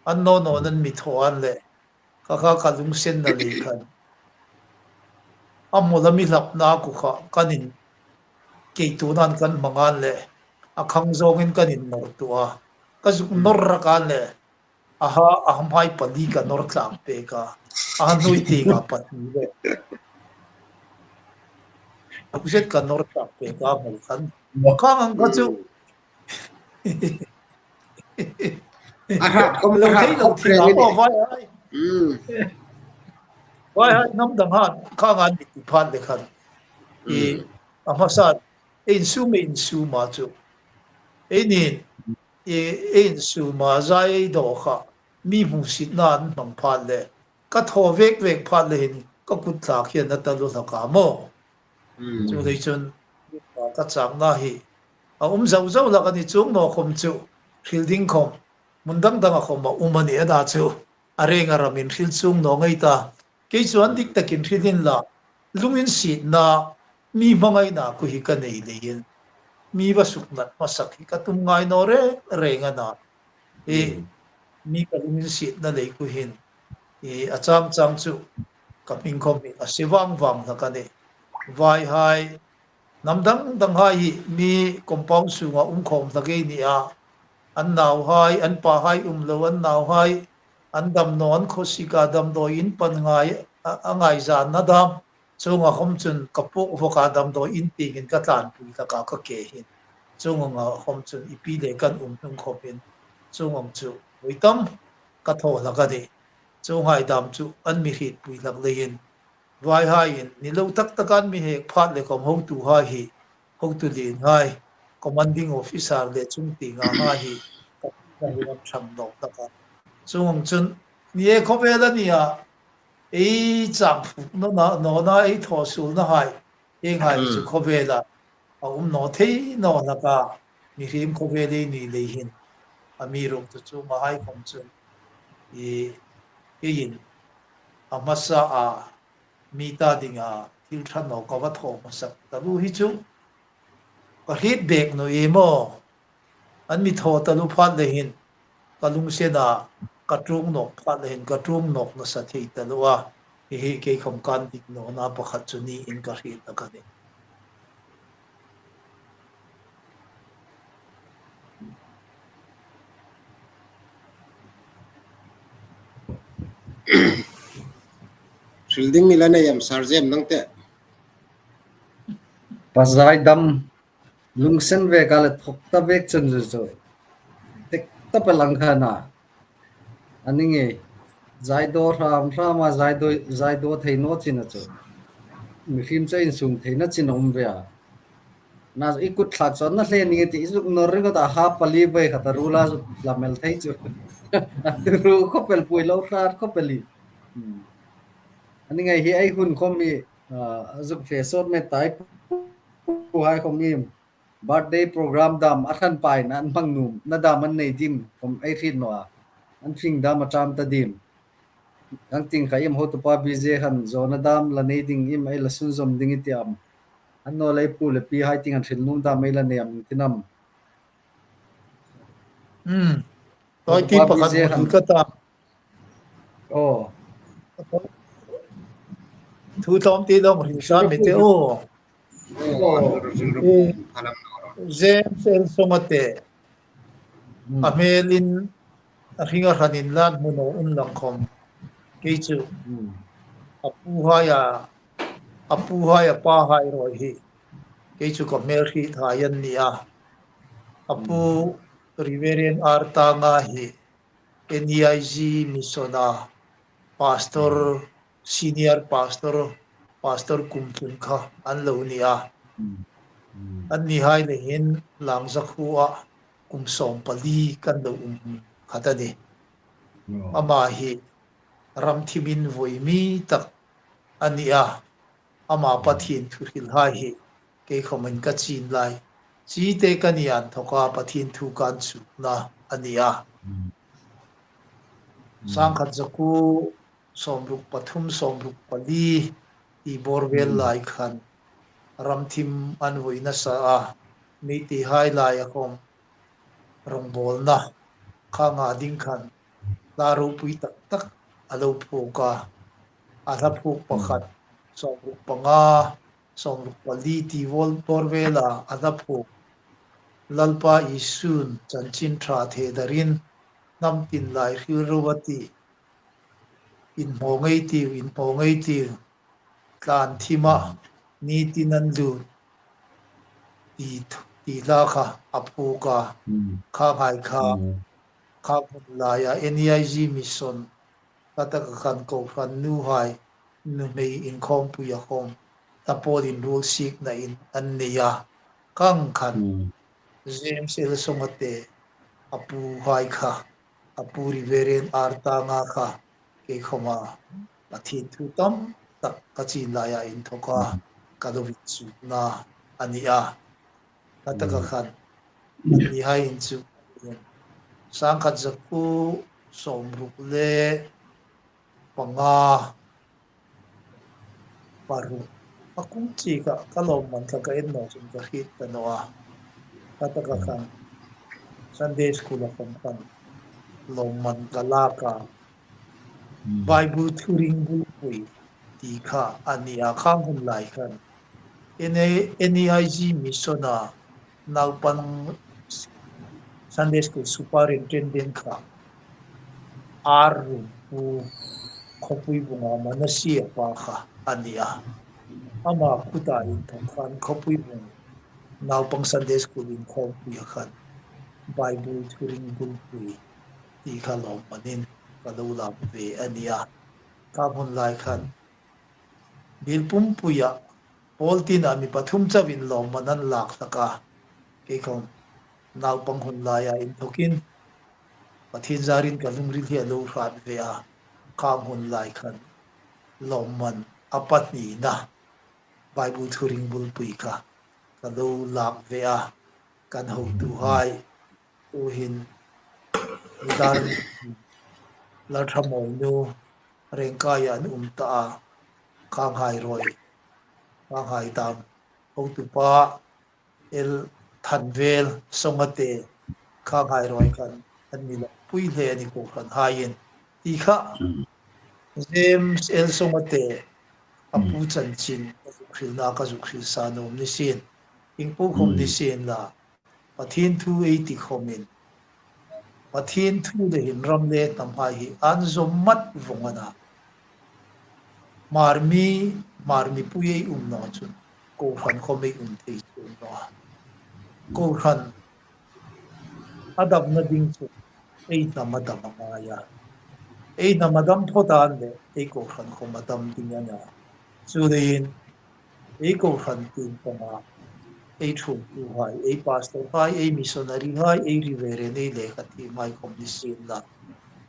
An naw naw an mi thaw an le. Kha kha ka lungsenna lei khan. A hmu la mi hlapna ku kha kan in kei tunan kan hmang an le. A khang zawngin kan innawr tu a. Ka zuk Mm. nawr rak an le. A ha, a hamhai pali ka nawr tlang pek a. A ha hnui tienga pahni le. A ku zet ka nawr tlang pek a hmu khan. Khang ang kha chu. Mm. A hrat khom, lo a hrat thei lo khom thei reng a ni. Vaihai. Mm. Vaihai hnam dang han, khang an mi ti phat le khan. I, Mm. a hmasa, ei insum, ei insum a chu. Eini, i, ei insum a zai ei daw kha. Mi hmusitna an hmang phat le. Ka thaw vek vek phat le hin ka kut thlak hi a na ta lo hlak a maw. Mm. Chuleiin chun ka chakna hi a um zo zo hlak a ni, chuong naw khom chu hril ding khom hmun dang danga khom a um a ni a, a na chu a reng a ramin hril chuong naw ngei ta. Kei chu a dik takin hril inla, lunginsietna, mi hmangaina khu hi ka nei leiin mi va suknat hmasak hi ka tum ngai naw reng reng a na. I, Mm. mi ka lunginsietna lei khu hin, i, a chang chang chu ka hming khom hi a sie vang vang hlak a nih. Vaihai, hnam dang dang hai hi mi compound sunga um khawm hlak ei ni a. An nauhai, an pahai um lo, an nauhai, an damnaw, an khawsika damdawi in pan ngai, a, a ngaizanna dam. Chuonga khom chun ka puok vawka damdawi in tiengin ka tlanpui hlak a ka ke hin. Chuonga khom chun i pi le kan um hnung khom hin. Chuong ang chu voi tam ka thaw hlak a nih. Chuonghai dam chu an mi hrietpui hlak leiin. Vaihaiin ni lo tak tak an mi hek phat le khom hotuhai hi. Hotu lienhai. Commanding officer le chung tienga hai hi. Ka pi ka hi ram ṭhang nawk hlak a. Chuong ang chun ni e khawvel a ni a. Ei chang fuk nawna, nawna ei thaw suolna hai, ei ngai chu Hmm. khawvela a um naw thei naw hlak a, mihriem khawvel ei ni lei hin. Amiruokchu chu mahai khom chun, i, ei in, a hmasa a, mi ta dinga, thil ṭha naw ka va thaw hmasak taluo hi chu. Ka hriet bek naw ie maw. An mi thaw taluo phat le hin, ka lungsen a, ka ṭuong nawk phat le hin, ka ṭuong nawk nasa thei taluo a. Hi hi kei khom kan dik nawna pakhat chu niin ka hriet hlak a nih. Hril ding mi la nei am, Sir Jem nang te. Pa Zaidam. Lungsen vek a le thok ta vek chun chu chu. Tek ta pa lang kha na. A ni nge. Zaidaw hram hram a zaidaw, zaidaw thei naw chin a chu. Mihriem chu insum theina chin a um ve a. Na i kut thlak chu na hle ni ti i zuk nawr ring ta ha pali bai kha ta ru la zuk la mel thei chu. Ru khawp el pui lo hrat khawp el i. Hmm. A ni nge hi ei hun khom hi A zuk fe sawt met tai, puhai khom iem birthday program dam a hran paina an hmang nuom na dam an nei dim khom ei hriet naw a. An fing dam a ṭam ta dim. Ang tieng kha iem hotupa B J han zawna dam la nei ding iem ei la sunzawm ding i ti am. Annawleh pu le pihai tieng an hril nuom dam ei la nei am ti nam. Hmm. Tawi ti pakhat hmu thei ka ta. Aw. Thu tlawm ti dawng hril sa mi te aw. Aw. James L Songate. Hmm. A hmelin a hringa hranin lan hmu naw un lang khom. Kei chu. Hmm. A puhai a, a puhai a pahai rawi hi. Kei chu ka hmel hriethai an ni a. A pu Reverend R Tanga hi N E I G Mission-a pastor, senior pastor, pastor kum tlun kha an lo ni a. An nihai le hin Langzakhuo-a kum sawm pali kan lo um khat a nih. Ama hi ram thimin voi mi tak a ni a. Ama Pathien thu hrilhai hi kei khomin ka chin lai. Chite ka ni an thoka Pathien thu kan chukna a ni a. Sangkhat zakuo sawmruk pathum, sawmruk pali ti bawr vel lai khan ram thim an voi nasa a. Meiteihai laia khom rongbawlna khanga ding khan hla ropui tak tak a lo phuok a. A hla phuok pakhat, sawmruk panga, sawmruk pali ti bawr vela a hla phuok Lalpa Isun chanchin ṭha thedarin hnam tin lai hril ro a ti. Inhmaw ngei tiu, inhmaw ngei tiu. Tlan thima ni tin an lut ti, ti hla kha a phuok a. Kha ngai kha, kha hun laia N E I G Mission, kha taka khan kohran nuhai, nuhmei inkhawmpuia khom, a pawl inruol sikna in an nei a. Khang khan, James L Songate, a puhai kha, a pu Reverend R Tanga kha, kei khoma Pathien thu tam tak ka chin laia inthoka ka lo inchukna a ni a. Kha taka khan, an nihai inchuk, sangkhat zakuo sawmruk le panga, paruk. A kum chik kha ka lawmman kha ka en naw chun ka hriet ta naw a. Kha taka khan Sunday school-a khom khan lawmman ka lak a. Bible thuring bulpui ti kha a ni a, khang hun lai khan N E I G Mission-a naupang Sunday School Superintendent kha R Rumpu, Khawpuibunga Manasia pa kha a ni a. Ama kuta inthawk khan Khawpuibung naupang Sunday School inkhawmpuia khan Bible thuring bulpui ti kha lawmmanin ka lo lak ve a ni a. Khang hun lai khan bil pumpuia pawl tina mi pathum chauin lawmman an lak hlak a. Kei khom naupang hun laia inthokin Pathien zarin ka lungril hi a lo hrat ve a. Khang hun lai khan lawmman a pahnina Bible thuring bulpui kha ka lo lak ve a. Kan hotuhai tuhin Dar Lalthamawinu Rengkaia an um ta a. Khanghai rawi, khanghai dam hotupa L Thanvel Songate, khanghai rawi khan an mi lo pui hle a ni kohranhaiin. Ti kha James L Songate a pu chanchin ka zuk hrilna ka zuk hril sa nuom ni sien. Ieng po khom ni sien la, Pathien thu ei ti khomin, Pathien thu le hin ram le hnamhai hi an zawm mat vawng a na. Hmar mi, Hmar mipui ei um naw chun, kohran khom ei um thei chuong naw a. Kohran a damna ding chu ei hnam a dam a ngai a. Ei hnam a dam phawt a ni le, ei kohran khom a dam ding a na. Chuleiin, ei kohran tieng panga, ei ṭhuoituhai, ei pastorhai, ei missionaryhai, ei reverend, ei lekhathiemhai khom ni sien la,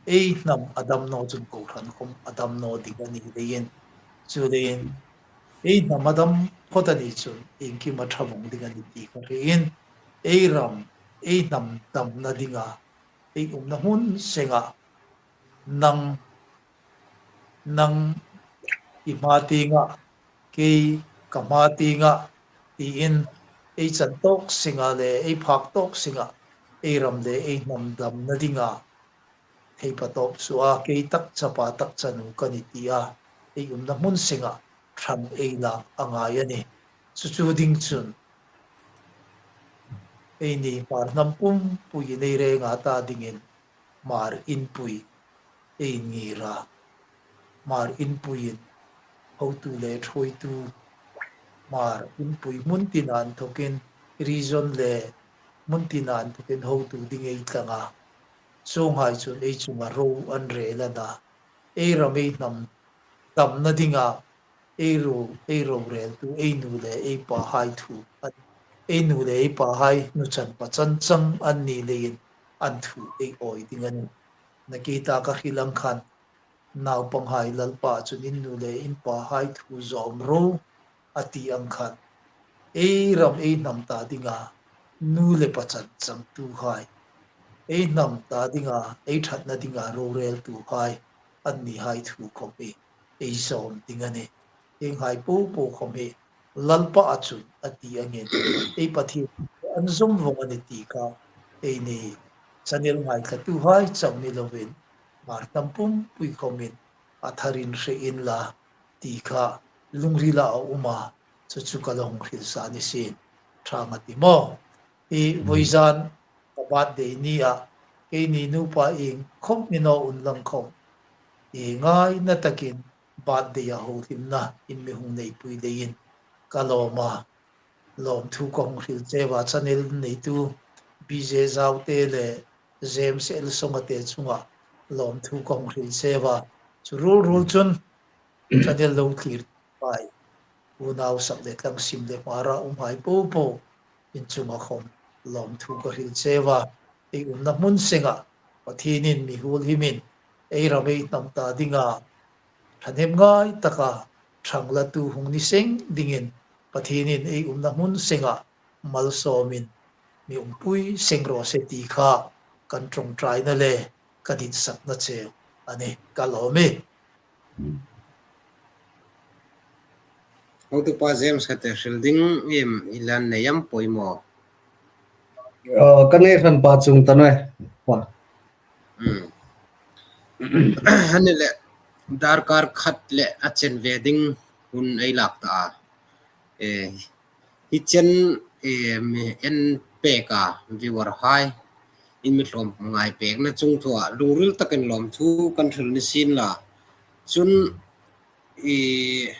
ei hnam a dam naw chun kohran khom a dam naw ding a ni leiin. Chuleiin, Ei hnam a dam phawt a ni chun iengkim a ṭha vawng ding a ni ti ka hriin, ei ram, ei hnam damna dinga, ei umna hmun senga, nang, nang i hma tienga, kei ka hma tienga, tiin ei chan tawk senga le ei phak tawk senga, ei ram le ei hnam damna dinga, thei pa tawp suo a, kei tak chapa tak chanu ka ni tia, ei umna hmun senga ṭhang ei lak a ngai a nih. Chu chu ding chun, eini Hmar hnam pumpuiin ei renga ta dingin Hmar Inpui ei ngir a. Hmar Inpuiin hotu le ṭhuoitu, Hmar Inpui hmun tina inthawkin, region le hmun tina inthawkin hotu ding ei tlang a. Chuonghai chun ei chunga ro an rel a na. Ei ram ei hnam damna dinga ei ro, ei roreltu ei nu le ei pahai thu, ei nu le ei pahai nu chan pa chan chang an ni leiin an thu ei awi ding a nih. Nakie-a ka hril ang khan, naupanghai, Lalpa chun in nu le in pahai thu zawm ro a ti ang khan, ei ram ei hnam ta dinga nu le pa chan changtuhai, ei hnam ta dinga, ei ṭhatna dinga roreltuhai an nihai thu khawm hi ei zawm ding a nih. Hienghai popo khawm hi Lalpa a chun a ti angin, ei Pathien an zawm vawng a nih ti kha eini channel ngaithlatuhai chau ni loin, Hmar hnam pumpui khawmin a tharin hre inla ti kha lungrila a um a, chu chu ka lo hung hril sa ni sien. Ṭha ngei a ti maw? Hi vawizan ka birthday nia, keini nupa iengkhawm ni naw unlang khawm, hi ngaina takin birthday-a hohlimna in mi hung neipui leiin ka lawm a. Lawmthu ka hung hril cheu a, channel neitu B J Zaute le James L Songate chunga lawmthu ka hung hril cheu a. Chu ruol ruol chun channel lo thlir pai, unau sak le tlang, sim le hmara umhai popo in chunga khawm lawmthu ka hril cheu a. Ei umna hmun senga Pathienin mi huolhimin ei ram ei hnam ta dinga thahnem ngai taka ṭhanglatu hung ni seng dingin Pathienin ei umna hmun senga malsawmin mi umpui seng raw se ti kha kan ṭawngṭaina le ka ditsakna cheu a nih. Ka lawm e. Hotupa James Hate hril ding iem i la nei am poimaw? Aw, ka nei hran pa chung ta naw e. Wa. Hmm. A ni le, darkar khat le a chen ve ding hun ei lak ta a. E, hi chen, e, mi en pek a, viewer hai, in mi hlawm ngai pekna chungthua lungril takin lawmthu kan hril ni sien la. Chun, e,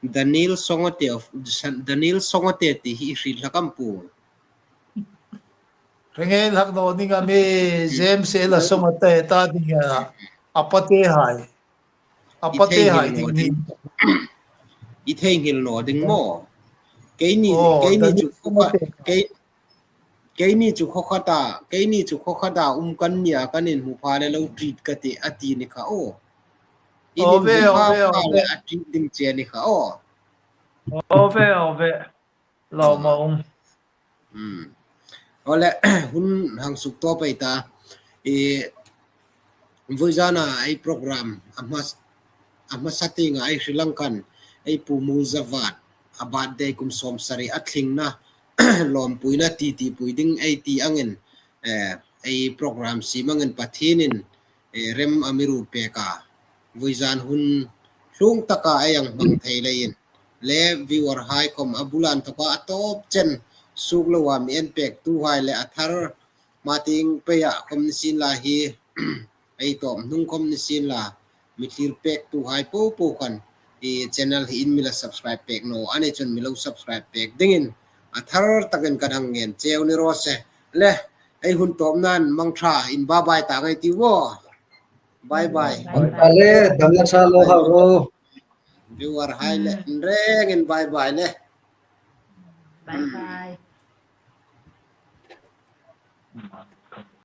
Daniel Songate of, Daniel Songate ti hi i hriet hlak am pu? Hre ngei hlak naw ding a mi, James L Songate ta ding a, a patehai. A patehai ding ni. I theinghil naw ding maw? Keini, oh, keini chu khawkhat, kei, keini chu khawkhata, keini chu khawkhata um kan nia, kan inhmu pha le lo treat ka ti a ti ni kha aw. In inhmu pha le a treat ding che ni kha aw. Aw ve, aw ve. Lawm a um. Hmm. Awle, hun hang suk tawp ei ta. E, vawizana ei program a hma, a hmasa tienga ei hril ang khan, ei pu Muzavat a birthday kum sawmsari a thlingna lawmpuina titipui ding ei ti angin, e, ei program siem angin Pathienin, e, rem a mi ruot pek a. Vawizan hun hlung taka ei hang hmang thei leiin le viewer hai khawm a bula inthawka a tawp chen suk loa mi en pektuhai le a thar hma tieng peia khawm ni sien la hi, ei tawp hnung khawm ni sien la, mi thlir pektuhai popo khan i channel hi in mi la subscribe pek naw a ni chun mi lo subscribe pek dingin a thar takin kan hang ngen cheu ni raw se. Le, ei hun tawp nan mang ṭha, in bye bye ta ngei ti aw. Bye bye. Bye bye le, damna sa lo ha ro. Viewer hai le, hmm, rengin bye bye le. Bye bye.